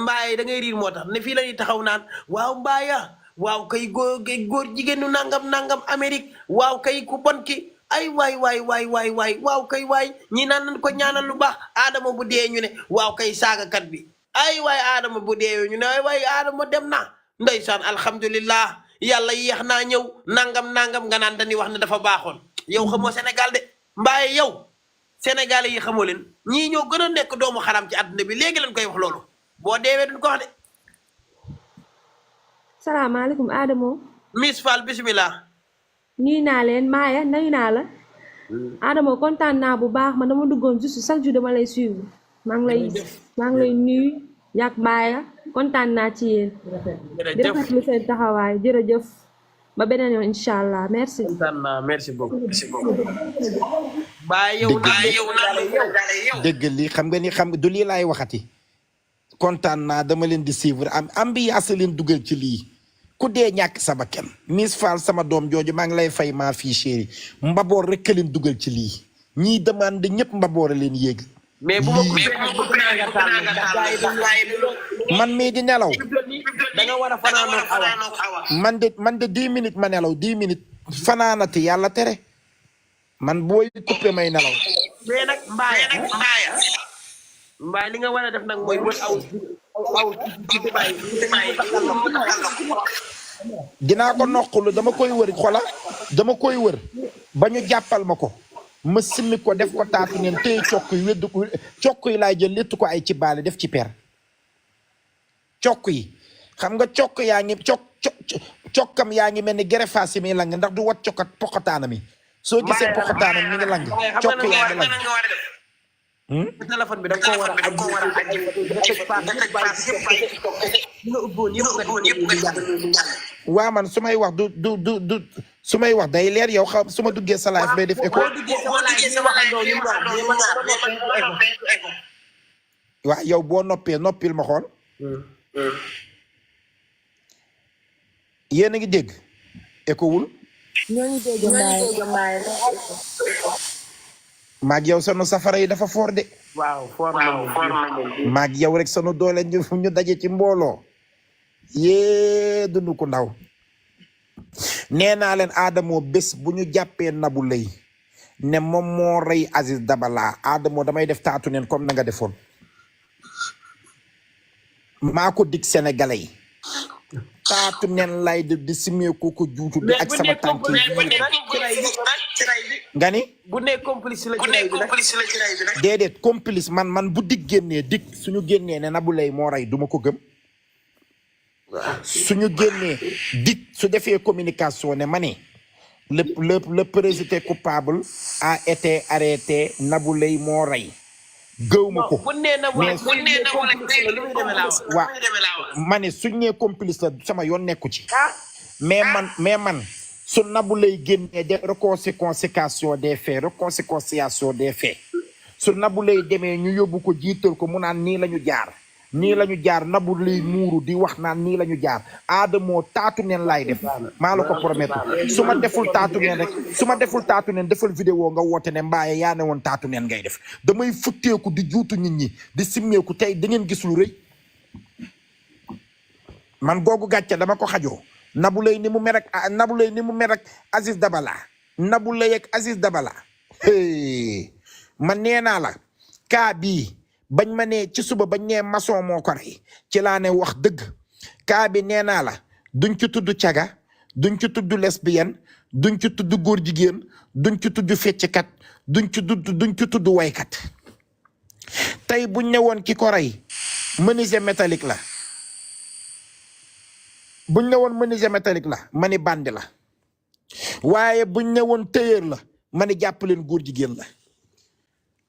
mbaaye da ngay riir moo tax ne fii la ñuy taxaw naan waaw mbaaya waaw kay góor jigéenu nangam Amérique waaw kay ku bon ki ay waay waaw kay waay ñi naan nañ ko ñaanal lu baax Adamo bu dee ñu ne waaw kay saagakat bi ay waay Adamo bu dee ñu ne ay waay Adamo dem na ndeysaan alhamdulillah yàlla yéex naa ñëw nangam nga naan dañuy wax ne dafa baaxoon yow xamoo Sénégal de mbaaye yow Sénégalais yi xamoo leen ñii ñoo gën a nekk doomu xaram ci àdduna bi léegi lañ koy wax loolu boo deewee duñ ko wax de. salaamaaleykum Adamo. Miss Fall bisimilah. nuyu naa leen Maaya nuyu naa la. Adamo kontaan naa bu baax man dama duggoon juste chaque jour dama lay suivre. maa ngi lay nuyu yàgg Maaya kontaan naa ci yéen. di rafetlu seen taxawaay jërëjëf. ba beneen yoon incha allah merci. kontaan naa merci beaucoup. dëgg lii xam nga du lii laay waxati. kontaan naa dama leen di suivre ambiance leen dugal ci lii. ku dee ñàkk sa bakkan Miss Fall sama doom jooju maa ngi lay fay maa fii chéri mbaboor rek leen dugal ci lii ñii demande ñëpp mbaboor a leen yéeg mais bu ma man mii di nelaw da nga war a fanaanoo awa man de 10 minutes ma nelaw 10 minutes fanaanati yàlla tere man booy coupé may nelaw mais nag mbaay li nga war a def nag mooy wër aw dinaa ko noqulu dama koy wër dama koy wër ba ñu jàppal ma ko ma simmi ko def ko taatu neen téye cokk yi weddu ko cokk yi laay jël létt ko ay ci baale def ci per cokk yi xam nga cokk yaa ngi cokkam yaa ngi mel ni gerefaas yi muy lang ndax du wat cokkat poqataana mi soo gisee poqataana mi ngi lang cokk yaa ngi lang téléphone bi da nga koo war a waa man su may wax du su may wax day leer yow xam su ma duggee sa live bay def écho waa yow boo noppil ma xool yéen a ngi dégg écho wul ñoo ngi dégg maag yow sunu safara yi dafa foor de. waaw foor nañu maag yow rek sunu doole ñu daje ci mbooloo. yee dund ko ndaw. nee naa leen Adamo bés bu ñu jàppee Nabou Leye ne moom moo rey Aziz Dabala Adamo damay def taatu neen comme na nga defoon. maa ko dig sénégalais yi. taatu neen lay di simeeku ko juutu bi ak sama tànk nga ni bu ne complice la ci ray bi déedéet complice man bu dig génnee dig suñu génnee ne Nabou Leye moo rey duma ko gëm suñu génnee dig su defee communication ne ma ne le président coupable a été arrêté Nabou Leye moo rey gëw ma ko mais waaw ma ne suñ nee complice la sama yoon nekku ci mais man su Nabou Leye génnee def reconstitution des faits reconstitution des faits su Nabou Leye demee ñu yóbbu ko jiital ko mu naan nii la ñu jaar Nabou Leye muuru di wax naan nii la ñu jaar Adamo taatu neen laay def maa la ko promettre su ma deful taatu neen defal vidéo nga woote ne mbaaye yaa ne woon taatu neen ngay def damay futteeku di juutu nit ñi di simmeeku tey da ngeen gis lu rëy man googu gàcce dama ko xajoo Nabou Leye ni mu mer ak Aziz Dabala Nabou Leye ak Aziz Dabala man nee naa la kaa bii bañ ma ne ci suba bañ nee maçon moo ko rey ci laa ne wax dëgg kaa bi nee naa la duñ ci tudd caga duñ ci tudd lesbienne duñ ci tudd góor jigéen duñ ci tudd fecckat duñ ci tudd waykat tey buñ ne woon ki ko rey menuisier métallique la buñ ne woon menuisier métallique la ma ni bandi la waaye buñ ne woon tailleur la ma ni jàpp leen góor jigéen la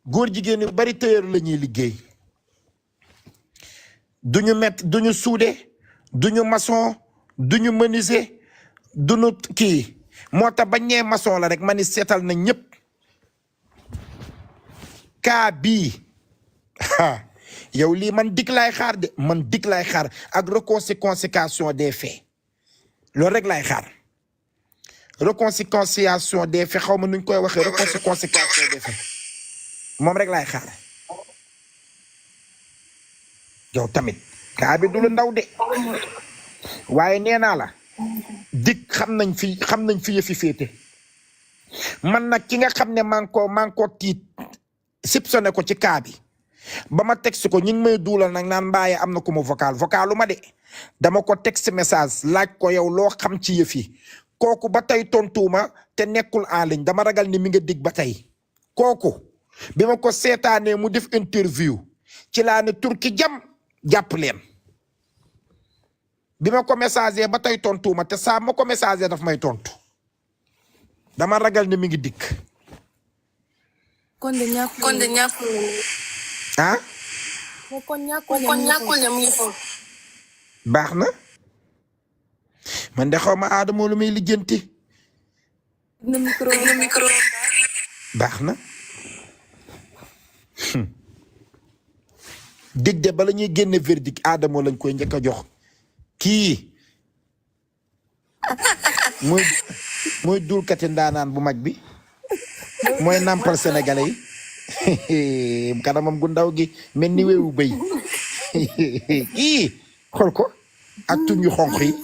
góor jigéen yu bari tailleur la ñuy liggéey duñu suude duñu maçon duñu menuisier duñu kii moo tax bañ ñee maçon la rek ma ni seetal na ñëpp kaa bii yow lii man dik laay xaar de man dik laay xaar ak reconstitution des faits loolu rek laay xaar reconstitution des faits xaw ma nuñ koy waxee reconstitution des faits moom rek laay xaar yow tamit kaa bi du lu ndaw de waaye nee naa la dik xam nañ fi yëfi féete man nag ki nga xam ne maa ngi ko tiit soupçonné ko ci kaa bi ba ma texte ko ñu ngi may duulal nag naan mbaaye am na ku ma vocalu ma de dama ko texte message laaj ko yow loo xam ci yëf yi kooku ba tey tontuuma te nekkul en ligne dama ragal ni mi nga dig ba tey kooku bi ma ko seetaanee mu def interview ci laa ne turki jàpp leen bi ma ko messager ba tey tontuuma te saa ma ko messager daf may tontu dama ragal ni mi ngi dikk kon de ñàkkul ah kon ñàkkul ne mu ngi foofu baax na man de xaw ma Adamo lu muy lijjanti na micro baax na dig de bala ñuy génne verdict Adamo lañ koy njëkk a jox kii mooy dulkati ndaanaan bu mag bi mooy nampal sénégalais yi kanamam gu ndaw gi mel ni weewu bëy kii xool ko ak tuñ yu xonq yi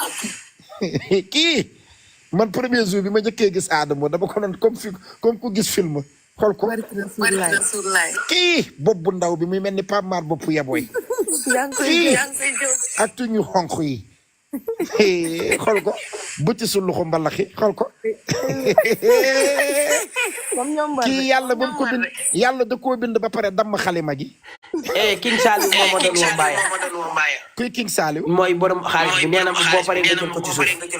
kii man premier jour bi ma njëkkee gis Adamo dama ko doon comme ku gis film xool ko kii bopp bu ndaw bi muy mel ni Pape Mar bopp yaboy kii ak tuñ yu xonq yi xool ko bëti su luxu mbalaxi xool ko kii yàlla ba mu ko bind yàlla da koo bind ba pare damm xalima gi King Saliou moo ma doon woo Mbaye kuy King Saliou mooy borom xaalis bi nee na boo paree nga jël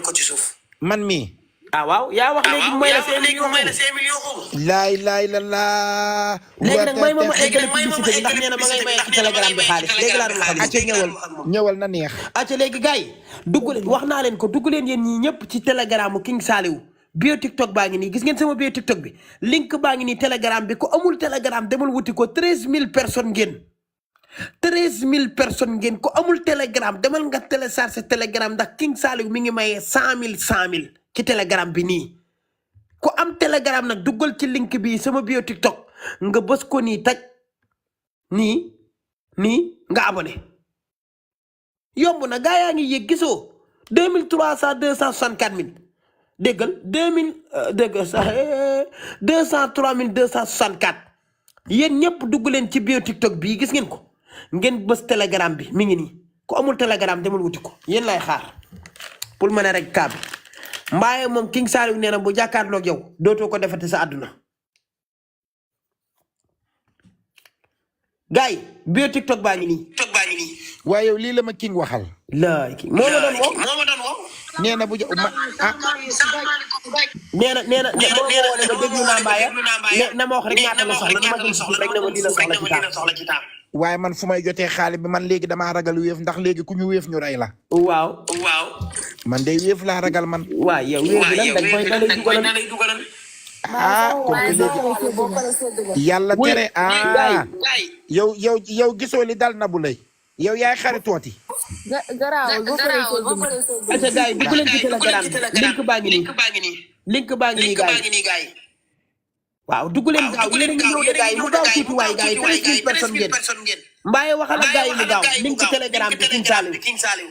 ko ci suuf man mii waaw yaa wax léegi mooy la 5 millions laay la léegi nag may ma eggale publicité bi ndax nee na ma ngay may ci telegram bi xaalis léegi laa doon xam acca ñëwal na neex acca léegi gars yi wax naa leen ko dugg leen yéen ñii ñëpp ci telegramu King Saliou bio TikTok baa ngi nii gis ngeen sama bio TikTok bi link baa ngi nii telegram bi ko amul telegram demal wuti ko 13000 personnes ngeen 13000 personnes ngeen ko amul telegram demal nga télécharger telegram ndax King Saliou mi ngi mayee 100000 ci telegram bi nii ku am telegram nag duggal ci link bi sama bio TikTok nga bës ko nii taj nii nga abonné yomb na gaa yaa ngi yëg gisoo 2300 264000 déggal 203264 yéen ñëpp dugg leen ci bio TikTok bii gis ngeen ko ngeen bës telegram bi mi ngi nii ku amul telegram demal wuti ko yéen lay xaar pour mën a rek kaa bi mbaaye moom King Saliou nee na bu jàkkaarloog yow dootoo ko defati sa àdduna gars yi bio TikTok baa ngi nii waaye yow lii la ma King waxal laay ki moo ma doon woo nee na bu nee na moo ma déglu naa Mbaye na ma wax rek ñaata la soxla ma jël suuf rek ne ma dina soxla ci temps waaye man fu may jotee xaalis bi man léegi damaa ragal wéef ndax léegi ku ñu wéef ñu rey la waaw man de wéef laa ragal man waaw yow wéef bi lan dañ koy da lay dugalal kon léegi yàlla tere yow gisoo li dal na bu lay yow yaay xaritooti garaawul boo paree acca gars yi dugg leen ci telegram bi link baa ngi nii gars yi waaw dugg leen gaaw yéen a ngi ñëw de gars yi mu gaaw tuuti waay gars yi 13000 personnes ngeen Mbaye waxal ak gars yi mu gaaw link ci telegram bi King Saliou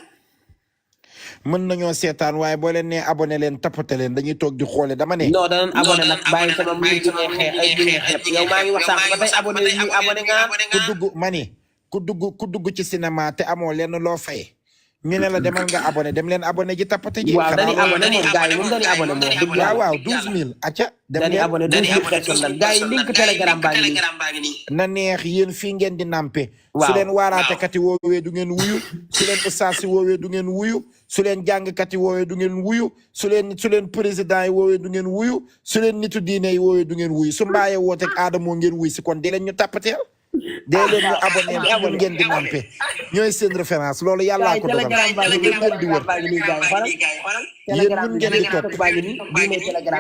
mën nañoo seetaan waaye boo leen nee abonné leen tapote leen dañuy toog di xoole dama ne. non danañ abonné nag bàyyi sama minute yi ngay xeex ay minute xeeb yow maa ngi wax sànq ba tey abonné yi abonné nga ku dugg ci cinéma te amoo leen loo fay ñu ne la demal nga abonné dem leen abonné ji tapote ji. waaw dañuy abonné moom gars yi moom dañuy abonné moom dëgg waaw waaw 12000 acca dem dañuy leen abonné 12000 personnes lan gars yi link telegram baa ngi nii na neex yéen fii ngeen di nampe waaw su leen waaraatekat yi woowee du ngeen wuyu su leen ustaas yi woowee du ngeen wuyu su leen jàngkat yi woowee du ngeen wuyu su leen président yi woowee du ngeen wuyu su leen nitu diine yi woowee du ngeen wuyu su mbaaye wooteeg aadamoo ngeen wuy si kon di leen ñu tappateel dee leen ñu abonné ñun ngeen di nampe ñooy seen référence loolu yàllaa ko dogal ñun ngeen di wër yéen ñun ngeen di topp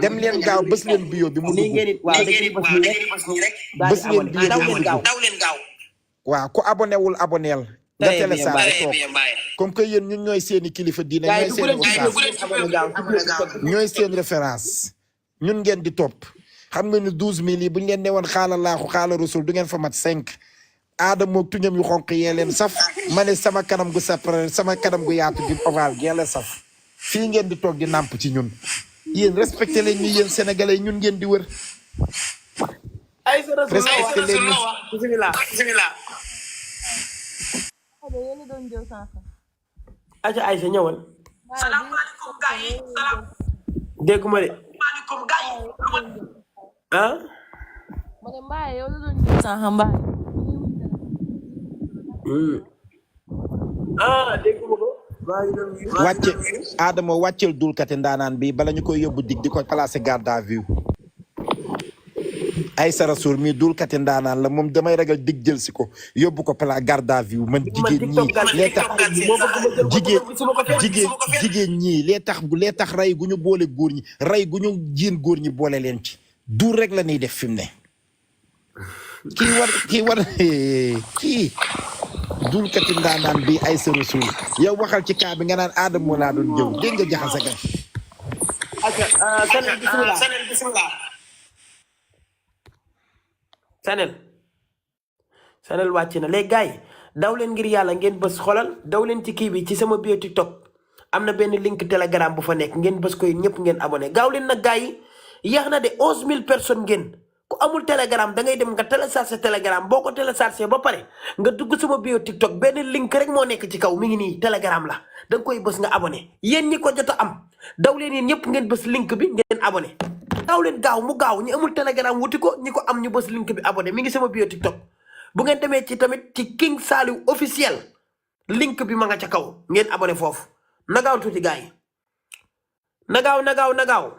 dem leen gaaw bës leen bio bi mu dugg bës leen bio bi mu dugg waaw ku abonné wul abonnéel nga télécharge toog comme que yéen ñun ñooy seeni kilifa diine ñooy seen ustaas ñooy seen référence ñun ngeen di topp xam nga ni 12000 yi bu ñu leen ne woon xaala laaxu xaala rasul du ngeen fa mat 5 aadamoog tuñam yu xonq yee leen saf ma ne sama kanam gu sapare sama kanam gu yaatu gi oval gi leen saf fii ngeen di toog di nàmp ci ñun yéen respecté leen ñu yéen sénégalais ñun ngeen di wër respecté leen ñu bismillah aca Aïssa ñëwal salaamaaleykum gars yi dégguma de ah dégguma ko wàcce Adama wàccel dulkate ndaanaan bi bala ñu koy yóbbu dig di ko placé garde à vue Aïssa Rassoul mi dulkate ndaanaan la moom damay ragal dig jël si ko yóbbu ko pla garde à vue man jigéen ñii lee tax rey gu ñu boole góor ñi rey gu ñu jiin góor ñi boole leen ci duur rek la ñuy def fi mu ne kii dulkati ndaanaan bi Aïssa Rassoul yow waxal ci kaa bi nga naan Adama moo laa doon jëw dégg nga jaxase ga sanel wàcc na léegi gars yi daw leen ngir yàlla ngeen bës xolal daw leen ci kii bi ci sama bio TikTok am na benn link telegram bu fa nekk ngeen bës ko ñëpp ngeen abonné gaaw leen nag gars yi yéex na de 11000 personnes ngeen ku amul telegram da ngay dem nga télécharger telegram boo ko télécharger ba pare nga dugg sama bio TikTok benn link rek moo nekk ci kaw mi ngi nii telegram la da nga koy bës nga abonné yéen ñi ko jot a am daw leen yéen ñëpp ngeen bës link bi ngeen abonné daw leen gaaw mu gaaw ñi amul telegram wuti ko ñi ko am ñu bës link bi abonné mi ngi sama bio TikTok bu ngeen demee ci tamit ci King Saliou officiel link bi ma nga ca kaw ngeen abonné foofu na gaaw tuuti gars yi na gaaw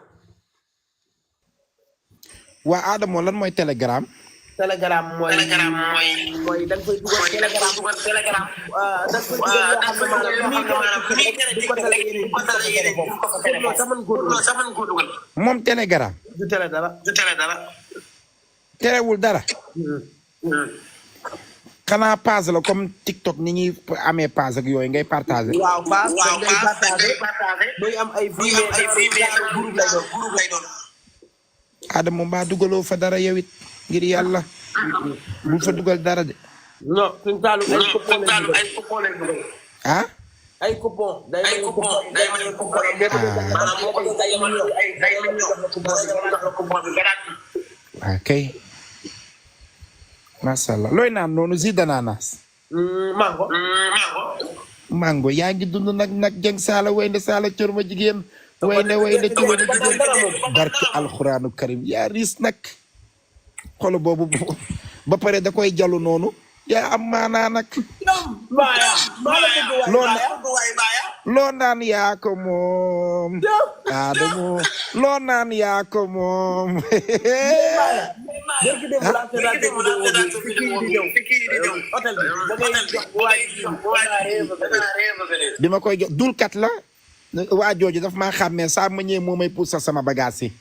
waa Adamo lan mooy telegram telegram mooy da nga koy dugal telegram da nga koy dugal yoo xam ne maanaam moom telegram du tele dara terewul dara xanaa page la comme TikTok ni ñuy amee page ak yooyu ngay partagé waaw page ngay partagé doy am ay groupe lay doon Adama mbaa dugaloo fa dara yow it ngir yàlla bul fa dugal dara de. non suñu taalu ay coupon lay dugal. ah. ay coupon day may coupon. ok. macha allah looy naan noonu jus d'ananas. mango yaa ngi dund nag jeng saala waynde saala cor ma jigéen. waynde cor ma jigéen barki alxuraanu karim yaa riis nag. xolo boobu ba pare da koy jallu noonu. yaa am maanaa nag. loo naan yaa ko moom. Adamo loo naan yaa ko moom. bi ma koy dulkat la. waa jooju daf maa xàmmee saa ma ñëwee moo may puusal sama bagage yi.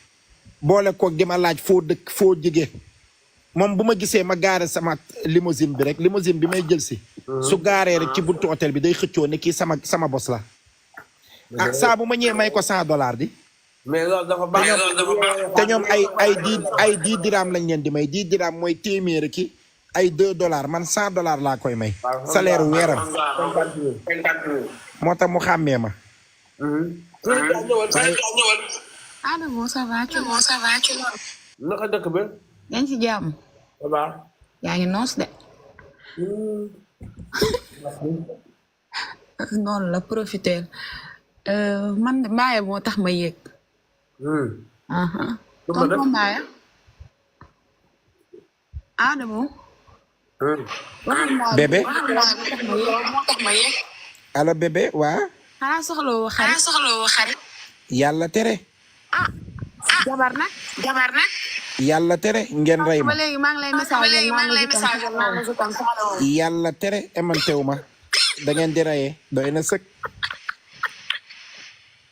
boole koog di ma laaj foo dëkk foo jige. moom bu ma gisee ma gaare sama limousine bi rek limousine bi may jël si. su gaaree rek ci buntu hôtel bi day xëccoo ne kii sama bos la. ah saa bu ma ñëwee may ko $100 di. mais loolu dafa baax te ñoom ay 10 dirham lañ leen di may 10 dirham mooy téeméer ki ay $2 man $100 laa koy may. salaire weeram. moo tax mu xàmmee ma. Adamo ça va ci naka dëkk bi. yaa ngi ci jàmm. ça va. yaa ngi noos de. noonu la profiter man Mbaye moo tax ma yéeg. tonton Mbaye. Adamo. bébé. allo bébé waa. xanaa soxla woo xarit. yàlla tere. jabar nag. yàlla tere ngeen rey ma. ba léegi maa ngi lay message yàlla tere emantewu ma da ngeen di reyee doy na sëkk.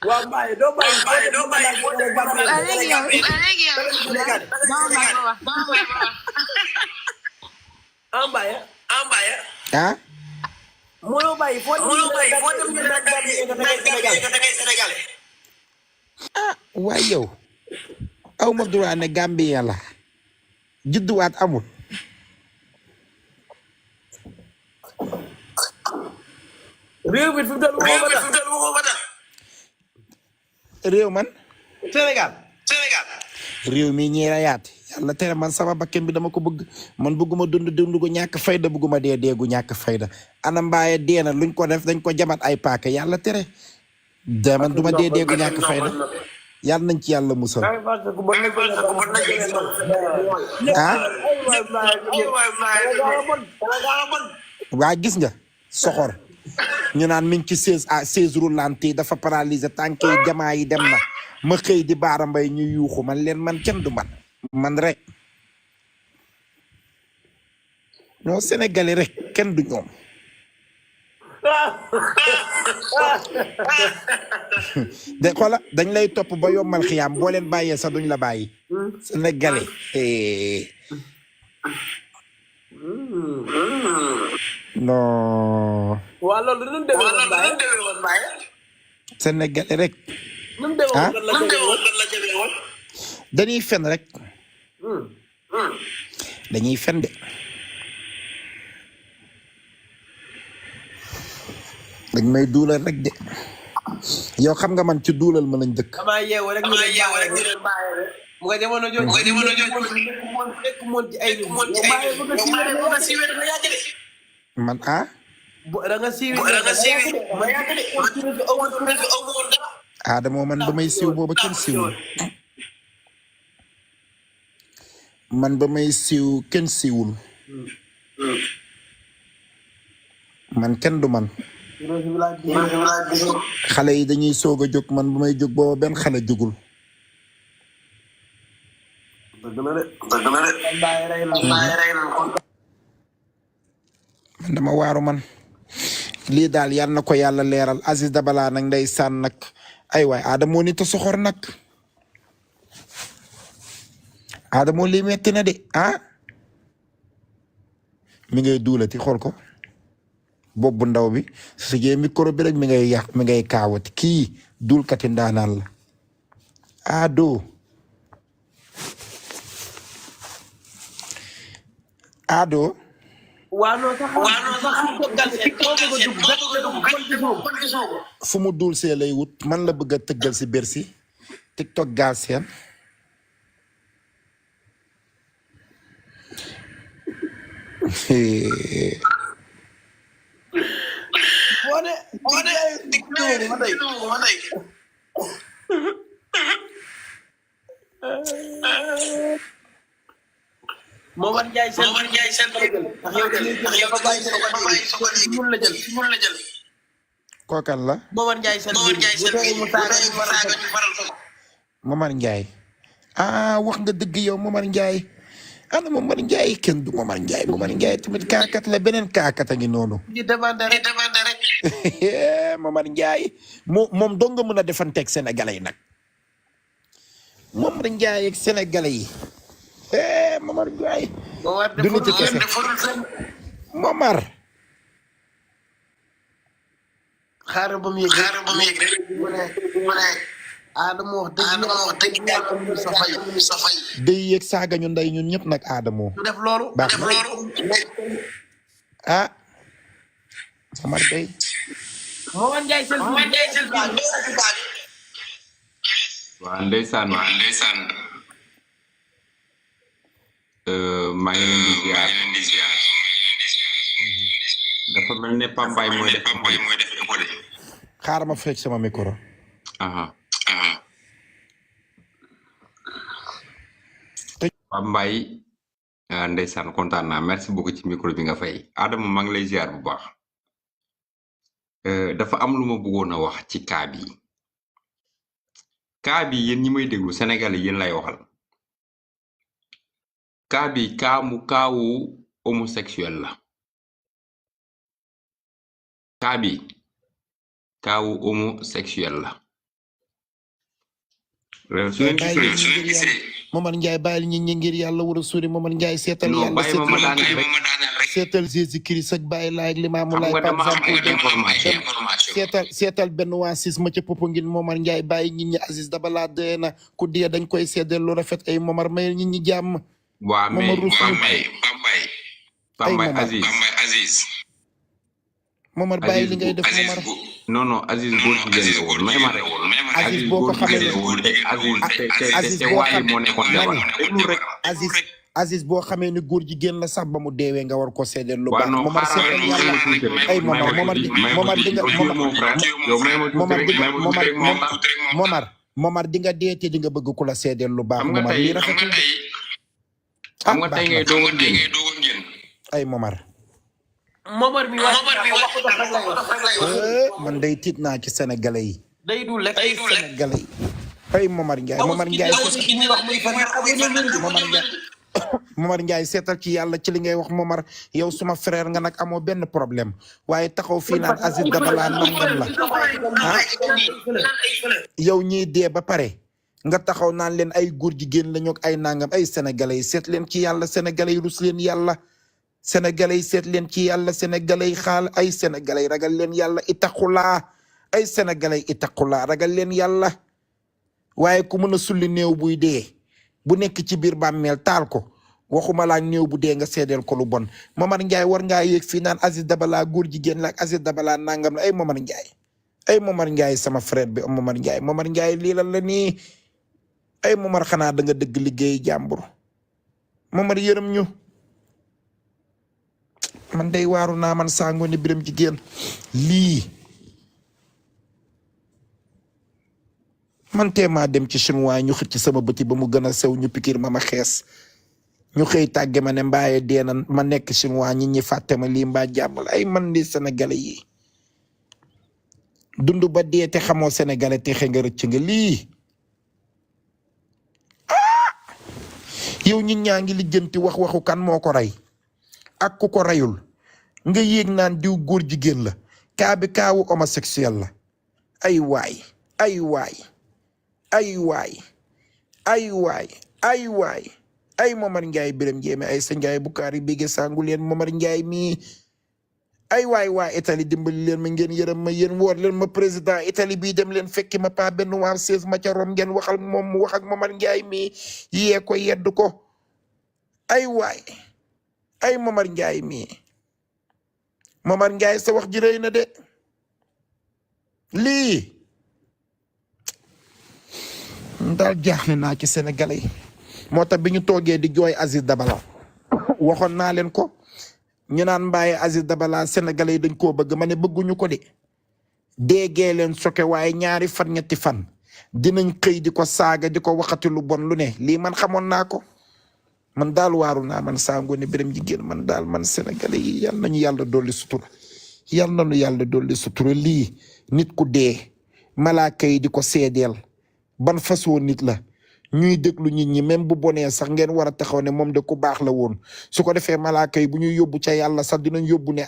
waaw Mbaye doo bàyyi. léegi yow. Mbaye. ah. mënoo bàyyi foo dem ñu naan Sénégal. ah waaye yow aw ma droit ne Gambien la judduwaat amul. réew mi fi mu toll réew man. Sénégal. réew mi ñeera yaati yàlla tere man sama bakken bi dama ko bëgg man bëgguma dund gu ñàkk fayda bëgguma dee gu ñàkk fayda ana Mbaye dee na luñ ko def dañ ko jamat ay paaka yàlla tere de man duma dee gu ñàkk fayda yàlla nañ ci yàlla musal. ah. waa gis nga soxor ñu naan mi ngi ci 16 roulante yi dafa paralysé tànk yi jamaa yi dem na ma xëy di Baara Mbay ñu yuuxu man leen man kenn du man rek ñoo Sénégalais rek kenn du ñoom. de xoola dañ lay topp ba yombal xiyaam boo leen bàyyee sax duñ la bàyyi. Sénégalais. non. waaw loolu nu mu demee woon Mbaye. Sénégalais rek. nu mu demee woon dañuy fen rek. dañuy fen de. dañ may duulal rek de. yow xam nga man ci duulal ma lañ dëkk. damaa yeewu rek ñu ne Mbaye rek. mu nga jamono jooju nekk moon ci ay man ah. da nga siiwee Adamo man ba may siiw booba kenn siiwul. man ba may siiw kenn siiwul. man kenn du man. xale yi dañuy soog a jóg man ba may jóg booba benn xale jógul. man dama waaru man. lii daal yal na ko yàlla leeral Aziz Dabala nag ndeysaan nag ay waay Adamo nit a soxor nag. Adamo lii metti na de ah. mi ngay duulati xool ko. bopp bu ndaw bi su jee micro bi rek mi ngay kaawati kii duulkati ndaanaan la. Ado. fu mu duul see lay wut man la bëgg a tëggal si Bercy TikTok gaal seen. Momar Ndiaye seen mun la jël. Kookan la. Momar Ndiaye seen Momar Ndiaye. ah wax nga dëgg yow Momar Ndiaye. ana Momar Ndiaye kenn du Momar Ndiaye tamit kaakat la beneen kaakat a ngi noonu. di demande rek. Momar Ndiaye moom dong nga mën a defanteeg Sénégalais yi nag. Momar Ndiaye ak Sénégalais yi. Momar Ndiaye. du nit kese Momar. xaaral ba mu yëg rek. Adamo wax dëgg yàlla sa fay. day yéeg saaga ñu ndey ñun ñëpp nag Adamo. def loolu. baax na ah. Momar day. Momar Ndiaye sel waa ndeysaan maa ngi leen di ziar dafa mel ne Pambaay mooy def ko de xaaral ma fekk sama micro. Pambaay ndeysaan kontaan naa merci beaucoup ci micro bi nga fay Adama maa ngi lay ziar bu baax dafa am lu ma bëggoon a wax ci cas bi yéen ñi may déglu Sénégal yéen lay waxal cas bi kaawu homosexuel la cas bi kaawu homosexuel la su ngeen gisee Momar Ndiaye bàyyil ñi ñi ngir yàlla war a suuri Momar Ndiaye seetal non yàlla bàyyi ma daaneel rek seetal Jésus Christ ak bàyyi laay ak Limaamu xam Laay nga dama am ay information seetal benn waa sis ma ca Popenguine Momar Ndiaye bàyyi ñit ñi Aziz Dabala dee na ku dee dañ koy seddeel lu rafet ay Momar mayel ñit ñi jàmm waa mais Pambaay Aziz Momar bàyyi li ngay def Momar non Aziz góor jigéen la woon may ma rek Aziz boo ko xamee te waali moo nekkoon rek Aziz boo xamee ni góor jigéen la sax ba mu deewee nga war ko seedeel lu baax non Momar seedeel yàlla ay Momar di nga dee te di nga bëgg ku la seedeel lu baax Momar lii rafetul xam nga tey ngay doog a génn ay Momar Momar mi wax man day tiit naa ci sénégalais yi day dul rek ay sénégalais yi ay Momar Ndiaye Momar Ndiaye seetal ci yàlla ci li ngay wax Momar yow suma frère nga nag amoo benn problème waaye taxaw fii naan Aziz Dabala nangam la yow ñiy dee ba pare nga taxaw naan leen ay góor jigéen lañu ak ay nangam ay sénégalais yi seet leen ci yàlla sénégalais yi rus leen yàlla sénégalais yi seet leen ci yàlla sénégalais yi xaal ay sénégalais yi ragal leen yàlla itaqulaa ay sénégalais yi itaqulaa ragal leen yàlla waaye ku mën a sulli néew buy dee bu nekk ci biir bàmmeel taal ko waxuma laa néew bu dee nga seedeel ko lu bon Momar Ndiaye war ngaa yéeg fii naan Aziz Dabala góor jigéen la ak Aziz Dabala nangam la ay Momar Ndiaye sama frère bi Momar Ndiaye lii lan la nii ay Momar xanaa da nga dëgg liggéey jàmbur Momar yërëm ñu man day waaru naa man Sango ni Biram jigéen lii man teemaa dem ci chinois ñu xëcc sama bëti ba mu gën a sew ñu pikir ma xees ñu xëy tàgge ma ne mbaaye dee na ma nekk chinois ñi ñi fàtte ma lii mbaa jàmm la ay man di sénégalais yi dund ba dee te xamoo sénégalais te xe nga rëcc nga lii yow ñit ñaa ngi lijjanti waxu kan moo ko rey ak ku ko reyul nga yéeg naan diw góor jigéen la kaa bi kaawu homosexuel la ay waay ay Momar Ndiaye Biram Jéeme ay sa Ndiaye Bukaari bige sangu leen Momar Ndiaye mii ay waay waa Italie dimbali leen ma ngeen yërëm ma yéen woor leen ma président Italie bii dem leen fekki ma pa benn waar 16 ma ca Rome ngeen waxal moom mu wax ak Momar Ndiaye mii yee ko yedd ko ay Momar Ndiaye mii Momar Ndiaye sa wax ji rëy na de lii daal jaaxle naa ci sénégalais yi moo tax bi ñu toogee di jooy Aziz Dabala waxoon naa leen ko ñu naan mbaaye Aziz Dabala sénégalais yi dañ koo bëgg ma ne bëgguñu ko de déggee leen soke waaye ñaari fan ñetti fan dinañ xëy di ko saaga di ko waxati lu bon lu ne lii man xamoon naa ko man daal waaru naa man Sango ne Biram jigéen man daal man sénégalais yi yal nañu yàlla dolli sutura lii nit ku dee malaaka yi di ko seedeel ban façon nit la ñuy déglu nit ñi même bu bonee sax ngeen war a taxaw ne moom de ku baax la woon su ko defee malaaka yi bu ñuy yóbbu ca yàlla sax dinañ yóbbu ne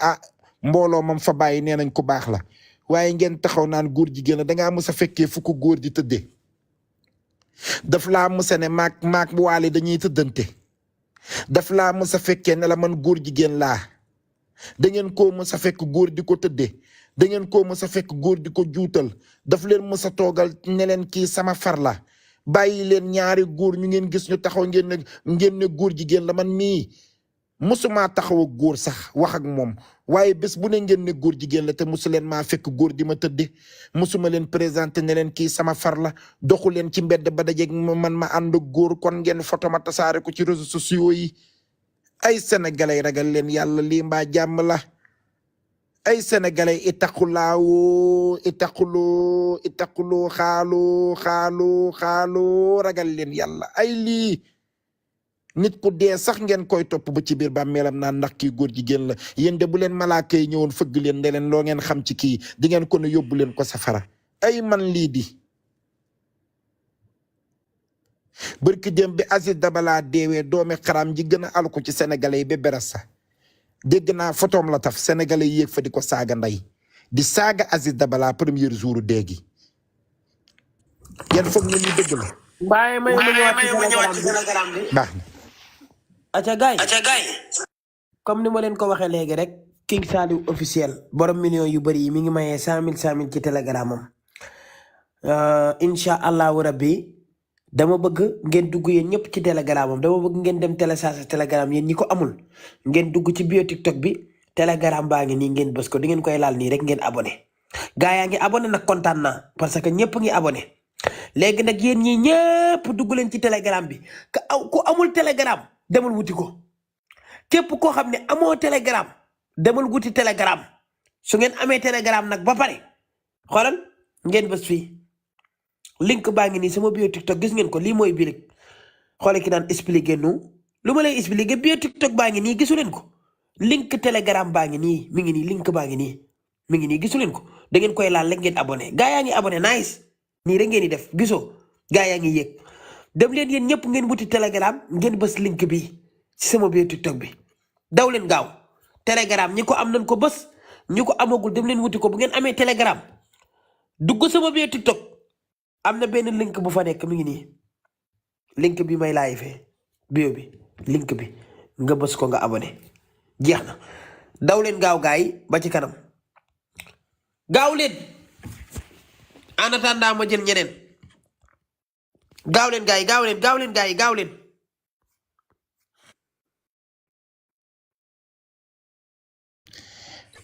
mbooloo mam fa bàyyi nee nañ ku baax la waaye ngeen taxaw naan góor jigéen la dangaa mës a fekkee fu ko góor di tëddee daf laa mës a ne maak waale dañuy tëddante daf laa mës a fekkee ne la man góor jigéen laa da ngeen koo mës a fekk góor di ko tëddee da ngeen koo mës a fekk góor di ko juutal daf leen mës a toogal ne leen kii sama far la bàyyi leen ñaari góor ñu ngeen gis ñu taxaw ngeen ne góor jigéen la man mii mësumaa taxaw ak góor sax wax ak moom waaye bés bu ne ngeen ne góor jigéen la te mosu leen maa fekk góor di ma tëdde mosuma leen présenté ne leen kii sama far la doxu leen ci mbedd ba dajeeg man ma ànd ak góor kon ngeen photo ma tasaare ko ci réseaux sociaux yi ay sénégalais ragal leen yàlla lii mbaa jàmm la ay sénégalais itaqulaawo itaquloo xaaloo ragal leen yàlla ay lii nit ku dee sax ngeen koy topp ba ci biir bàmmeelam naan ndax kii góor jigéen la yéen de bu leen malaaka yi ñëwoon fëgg leen ne leen loo ngeen xam ci kii di ngeen ko ne yóbbu leen ko safara ay man lii di bërki dem bi Aziz Dabala deewee doomi xaram ji gën a alko ci sénégalais yi ba beres sa dégg naa photom la taf sénégalais yi yéeg fa di ko saaga ndey di saaga Aziz Dabala premier jour déegi yan foog na ñu dëgg la Mbaye may ma ñëwaat ci Telegram bi baax na aca gaay comme ni ma leen ko waxee léegi rek King Saliou officiel borom millions yu bëri yi mi ngi mayee 100 000 ci Telegram am incha allahu rabbi dama bëgg ngeen dugg yéen ñëpp ci Telegram am dama bëgg ngeen dem télécharger Telegram yéen ñi ko amul ngeen dugg ci bio TikTok bi Telegram baa ngi nii ngeen bës ko di ngeen koy laal nii rek ngeen abonné gaa yaa ngi abonné nag kontaan naa parce que ñëpp ngi abonné léegi nag yéen ñi ñëpp dugg leen ci Telegram bi ku amul Telegram demal wuti ko képp koo xam ne amoo Telegram demal wuti Telegram su ngeen amee Telegram nag ba pare xoolal ngeen bës fii link baa ngi nii sama bio TikTok gis ngeen ko lii mooy birig xoole ki daan expliqué nu lu ma lay expliqué bio TikTok baa ngi nii gisu leen ko link Telegram baa ngi nii mi ngi nii link baa ngi nii mi ngi nii gisu leen ko da ngeen koy laal rek ngeen abonné gaa yaa ngi abonné nice nii rek ngeen di def gisoo gaa yaa ngi yéeg dem leen yéen ñëpp ngeen wuti Telegram ngeen bës link bi ci sama bio TikTok bi daw leen gaaw Telegram ñi ko am nañ ko bës ñi ko amagul dem leen wuti ko bu ngeen amee Telegram dugg sama bio TikTok am na benn link bu fa nekk mi ngi nii link bi may laay fee bio bi link bi nga bës ko nga abonné jeex na daw leen gaaw gaay ba ci kanam gaaw leen en attendant ma jël ñeneen gaaw leen gaay gaaw leen gaay gaaw leen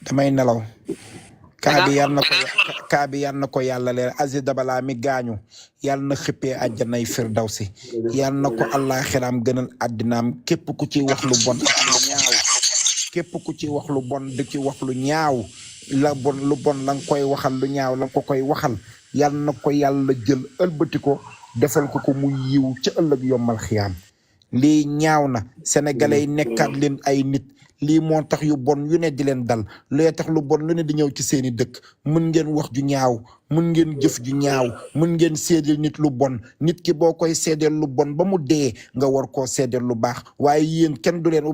damay nelaw kaa bi yal na ko yàlla leer Aziz Dabala mi gaañu yàlla na xippee àjjanay firdawsi yàlla na ko àllaaxiraam gënal àddinaam képp ku ci wax lu bon ak lu ñaaw képp ku ci wax lu bon di ci wax lu ñaaw lu bon la nga koy waxal lu ñaaw la nga ko koy waxal yàlla na ko yàlla jël ëlbati ko defal ko muy yiw ca ëllëg yombal xiyaam lii ñaaw na sénégalais yi nekkaat leen ay nit lii moo tax yu bon yu ne di leen dal looy tax lu bon lu ne di ñëw ci seeni dëkk mën ngeen wax ju ñaaw mën ngeen jëf ju ñaaw mën ngeen seedeel nit lu bon nit ki boo koy seedeel lu bon ba mu dee nga war koo seedeel lu baax waaye yéen kenn du leen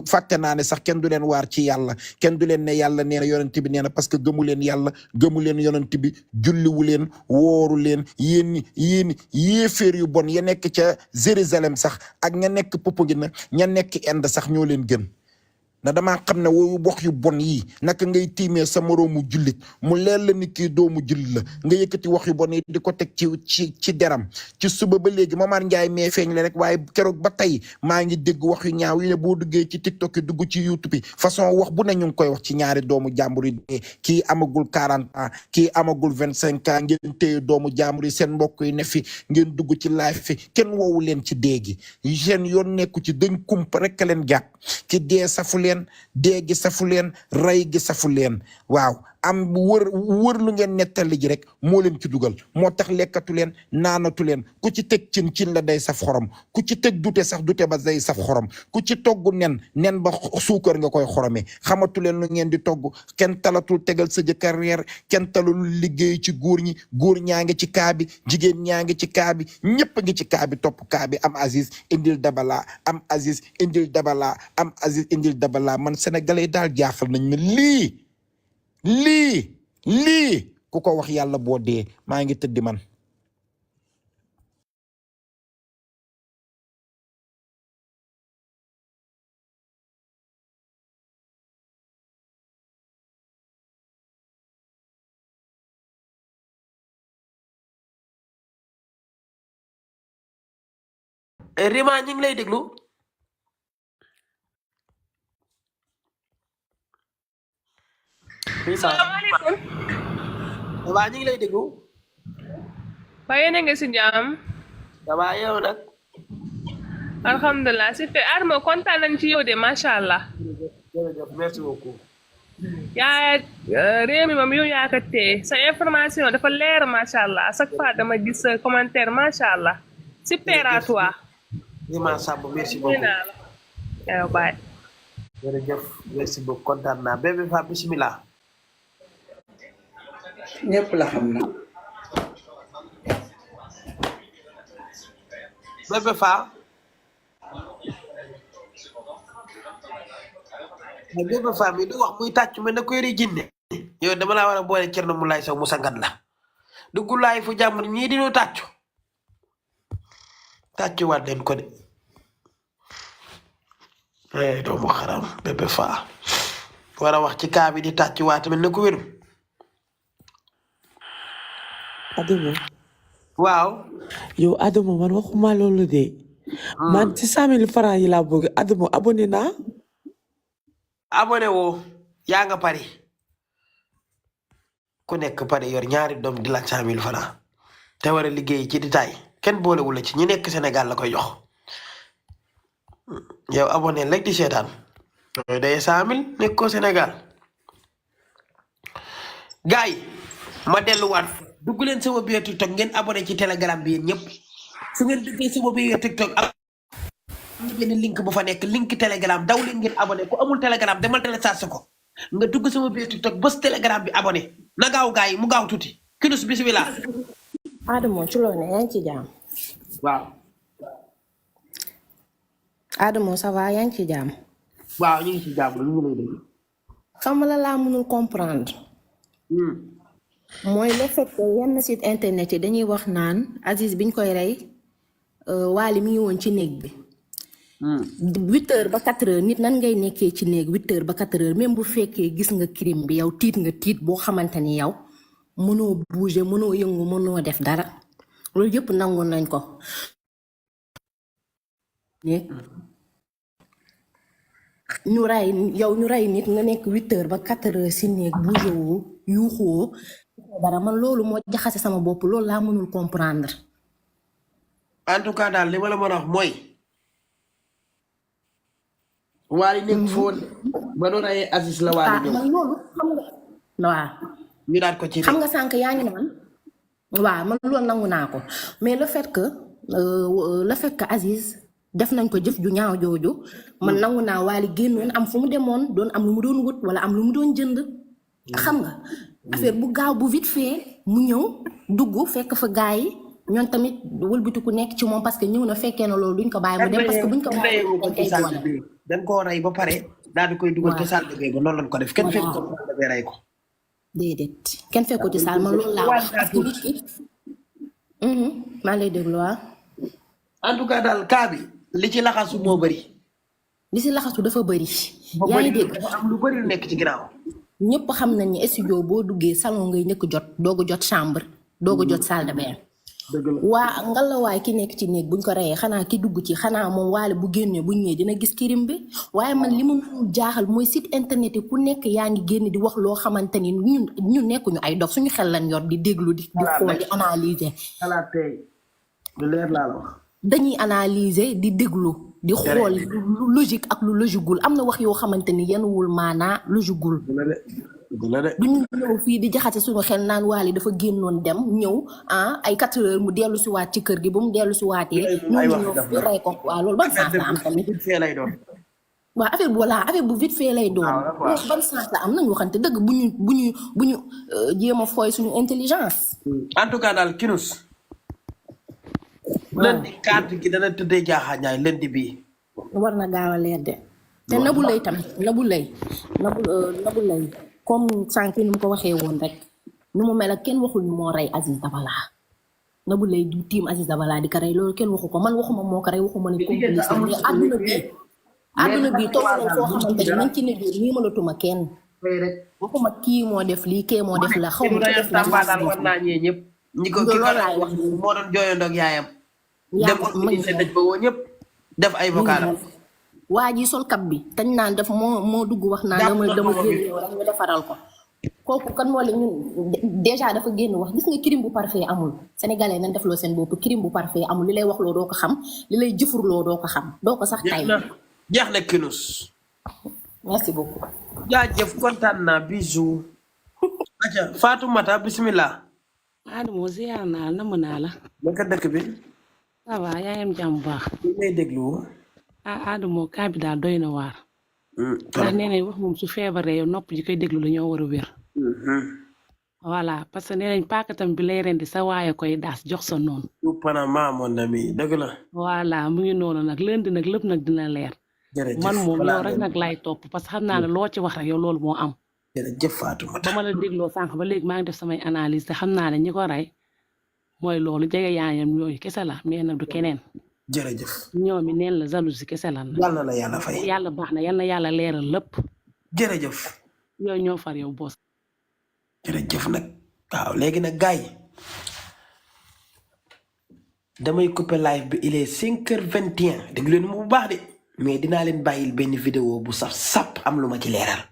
fàtte naa ne sax kenn du leen waar ci yàlla kenn du leen ne yàlla nee na yonent bi nee na parce que gëmu leen yàlla gëmu leen yonent bi julliwu leen wooru leen yéen yéeféer yu bon ya nekk ca Jérusalem sax ak ña nekk Popenguine ña nekk Inde sax ñoo leen gën na damaa xam ne wooyu wax yu bon yii naka ngay tiimee sa moroomu jullit mu leer la ni kii doomu jullit la nga yëkkati wax yu bon yi di ko teg ci deram ci suba ba léegi Momar Ndiaye mee feeñ la rek waaye keroog ba tey maa ngi dégg wax yu ñaaw yi ne boo duggee ci TikTok yi dugg ci YouTube yi façon wax bu ne ñu ngi koy wax ci ñaari doomu jàmbur yi dee kii amagul 40 ans kii amagul 25 ans ngeen téye doomu jàmbur yi seen mbokk yi ne fi ngeen dugg ci live fi kenn woowu leen ci dee gi seen yoon nekku ci dañ kump rek leen jàpp ki dee safu leen dee gi safu leen rey gi safu leen waaw am wër lu ngeen nettali ji rek moo leen ci dugal moo tax lekkatu leen naanatu leen ku ci teg cin la day saf xorom ku ci teg dute sax dute ba day saf xorom ku ci togg nen ba suukar nga koy xoromee xamatu leen lu ngeen di togg kenn talatul tegal sa jëkkër reer kenn talul liggéey ci góor ñi góor ñaa ngi ci kaa bi jigéen ñaa ngi ci kaa bi ñëpp ngi ci kaa bi topp kaa bi am Aziz indil Dabala am Aziz indil Dabala am Aziz indil Dabala man sénégalais daal jaaxal nañ ma lii ku ko wax yàlla boo dee maa ngi tëddi man Rima ñu ngi lay déglu salaamaaleykum. waaw ñu ngi lay déglu. ba yéen a ngi si jàmm. waaw yow nag. alhamdulilah super Adama kontaan nañ ci yow de macha allah. jërëjëf merci beaucoup. yaa réew mi moom yow yaa ko téye sa information dafa leer macha allah à chaque fois dama gis commentaire macha allah. super à toi. Ima Samb merci beaucoup. yow baay. jërëjëf merci beaucoup kontaan naa bébé fa bismillah. ñëpp la xam na. bébé fa. mais bébé fa mi du wax muy tàcc mais na koy ri jinne. yow dama laa war a boole Thierno Moulay Sow mu sangat la. dugg laay fu jàmm ñii dinu tàccu. tàccuwaat leen ko de. doomu xaram bébé fa. war a wax ci kaa bi di tàccuwaat tamit na ko wéru. Adamo. waaw. yow Adamo man waxuma loolu de. man ci 100,000 francs yi laa bëgg Adamo abonné naa. abonné woo yaa nga pari ku nekk pari yor ñaari doom di laaj 100,000 francs te war a liggéey ci détail kenn boolewul la ci ñi nekk Sénégal la koy jox yow abonné rek di seetaan yooyu day 100,000 nekk ko Sénégal gars yi ma delluwaat dugg leen sama biir TikTok ngeen abonné ci Telegram bi yéen ñëpp su ngeen duggee sama biir TikTok am na benn link bu fa nekk link Telegram daw leen ngeen abonné ku amul Telegram demal télécharge ko nga dugg sama biir TikTok bës Telegram bi abonné na gaaw gars yi mu gaaw tuuti Kinous bismillah. Adamo ci loolu ne yaa ngi ci jàmm. waaw. Adamo ça va yaa ngi ci jàmm. waaw ñu ngi ci jàmm ñu ngi lay dégg. xam la laa mënul comprendre. mooy le fait que yenn site internet yi dañuy wax naan Aziz biñ koy rey Wally mi ngi woon ci néeg bi. 8h ba 4h nit nan ngay nekkee ci néeg 8h ba 4h même bu fekkee gis nga crime bi yow tiit nga tiit boo xamante ni yow mënoo bouger mënoo yëngu mënoo def dara loolu yëpp nangu nañ ko. ñu rey nit nga nekk 8h ba 4h si néeg bouger woo yuuxoo dara man loolu moo jaxase sama bopp loolu laa mënul comprendre. en tout cas daal li ma la mën a wax mooy. Wally nekk foo ba doon ay Aziz la Wally ñëw. man loolu xam nga waaw. ñu daal ko ci xam nga sànq yaa ngi naan waaw man loolu nangu naa ko mais le fait que Aziz def nañ ko jëf ju ñaaw jooju man nangu naa Wally génnoon am fu mu demoon doon am lu mu doon wut wala am lu mu doon jënd. xam nga affaire bu gaaw bu vite fait mu ñëw dugg fekk fa gars yi ñoom tamit wëlbati ku nekk ci moom parce que ñëw na fekkee na loolu duñ ko bàyyi mu dem parce que buñ ko bàyyi dañ koo rey ba pare daal di koy dugal ci salle de bain ba noonu lañ ko def kenn fekk ko salle de bain rey ko. déedéet kenn fekk ko ci salle man loolu laa wax parce que nit ki maa lay déglu waaw. en tout cas daal cas bi li ci laxasu moo bëri. li ci laxasu dafa bëri. yaa ngi dégg dafa am lu bëri lu nekk ci ginnaaw. ñëpp xam nañ ni studio boo duggee salon ngay njëkk jot doog a jot chambre doog a jot salle de bain. waa ngalawaay ki nekk ci néeg buñ ko reyee xanaa ki dugg ci xanaa moom Wally bu génnee buñ ñëwee dina gis kirim bi waaye man li mu jaaxal mooy site internet yi ku nekk yaa ngi génn di wax loo xamante ni ñun nekkuñu ay dof suñu xel lañ yor di déglu di xool di analyser. xalaat tey lu leer laa la wax. dañuy analyser di déglu di xool lu logique ak lu logiqueul am na wax yoo xamante ni yenn wul maanaa logiqueul. duñu ñëw fii di jaxase suñu xel naan Wally dafa génnoon dem ñëw ay 4 heures mu dellu si waat ci kër gi ba mu dellu si waatee ñu ñëw rey ko waaw loolu ban sens la am tamit waaw affaire bu voilà affaire bu vite fait lay doon loolu ban sens la am nañu waxante dëgg bu ñu jéem a fooy suñu intelligence. en tout cas daal Kinous lundi carte gi dana tëddee jaaxaañaay lundi bii war na gaaw a leer de te Nabou Leye tamit Nabou Leye comme sànq ni mu ko waxee woon rek nu mu mel ak kenn waxul ni moo rey Aziz Dabala Nabou Leye du tiim Aziz Dabala di ko rey loolu kenn waxu ko man waxuma moo ko rey waxuma ne complice mais àdduna bi toog nañ foo xamante ne nañ ci ne biir nii mënatuma kenn waxuma kii moo def lii kee moo def la xaw ma ko def la war naa ñee ñëpp ñi ko ki laay wax moo doon jooyandoog yaayam dem organiser daj ba woo ñëpp def ay vocal waa ji sol kap bi tañ naan def moo dugg wax naan dama génn yow rek ñu defaral ko kooku kan moo la ñun déjà dafa génn wax gis nga crime bu parfait amul sénégalais nañ def loo seen bopp crime bu parfait amul li lay wax loo doo ko xam li lay jëfurloo doo ko xam doo ko sax tay jeex na Kinous. merci beaucoup. jaajëf kontaan naa bisou. aja Fatoumata bismillah. Adamo ziar naa la mën naa la. naka dëkk bi. ça va yaa ngi am jàmm bu baax. li may déglu. Adamo kaa bi daal doy na waar. ndax nee nañ wax moom su feebaree yow nopp ji koy déglu la ñoo war a wér. voilà parce que nee nañ paakatam bi lay rendi sa waaye koy daas jox sa noonu. Panama mon ami dëgg la. voilà mu ngi noonu nag lundi nag lépp nag dina leer. man moom yow rek nag laay topp parce que xam naa ne loo ci wax rek yow loolu moo am. jërëjëf Fatoumata. ba ma la dégloo sànq ba léegi maa ngi def samay analyse te xam naa ne ñi ko rey mooy loolu jege yaayam yooyu kese la mais nag du keneen. jërëjëf. ñoomi neen la jalousie kese lan la. yàlla na yàlla fay. yàlla baax na yal na yàlla leeral lépp. jërëjëf. yooyu ñoo far yow boos. jërëjëf nag waaw léegi nag gars yi damay couper live bi il est 5h21 déglu leen mu bu baax de mais dinaa leen bàyyil benn vidéo bu saf sap am lu ma ci leeral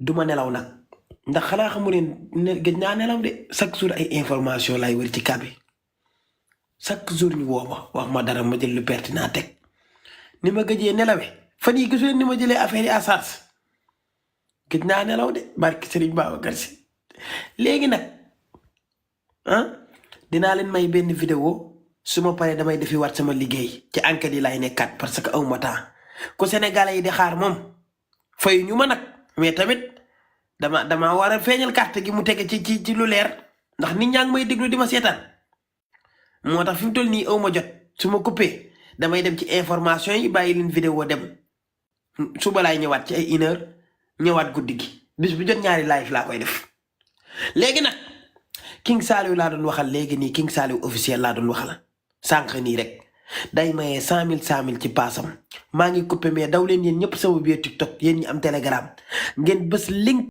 duma nelaw nag ndax xanaa xamu leen ne gëj naa nelaw de chaque jour ay information lay wër ci kabi chaque jour ñu woo ma wax ma dara ma jël lu pertinent teg ni ma gëjee nelawe fan yi gisu leen ni ma jëlee affaire yi à charge gëj naa nelaw de barki Serigne Babacar Sy léegi nag dinaa leen may benn vidéo su ma paree damay defi waat sama liggéey ci enquête yi laay nekkaat parce que awma temps ku Sénégalais yi di xaar moom fay ñu ma nag mais tamit dama war a feeñal carte gi mu tege ci lu leer ndax nit ñaa ngi may déglu di ma seetaan moo tax fi mu toll nii awma jot su ma coupé damay dem ci information yi bàyyi leen vidéo dem suba laay ñëwaat ci ay 1h ñëwaat guddi gi bis bu jot ñaari live laa koy def léegi nag King Saliou laa doon waxal léegi nii King Saliou officiel laa doon waxal sànq nii rek day mayee 100 000 ci paasam maa ngi coupé mais daw leen yéen ñëpp sama biir TikTok yéen ñi am Telegram ngeen bës link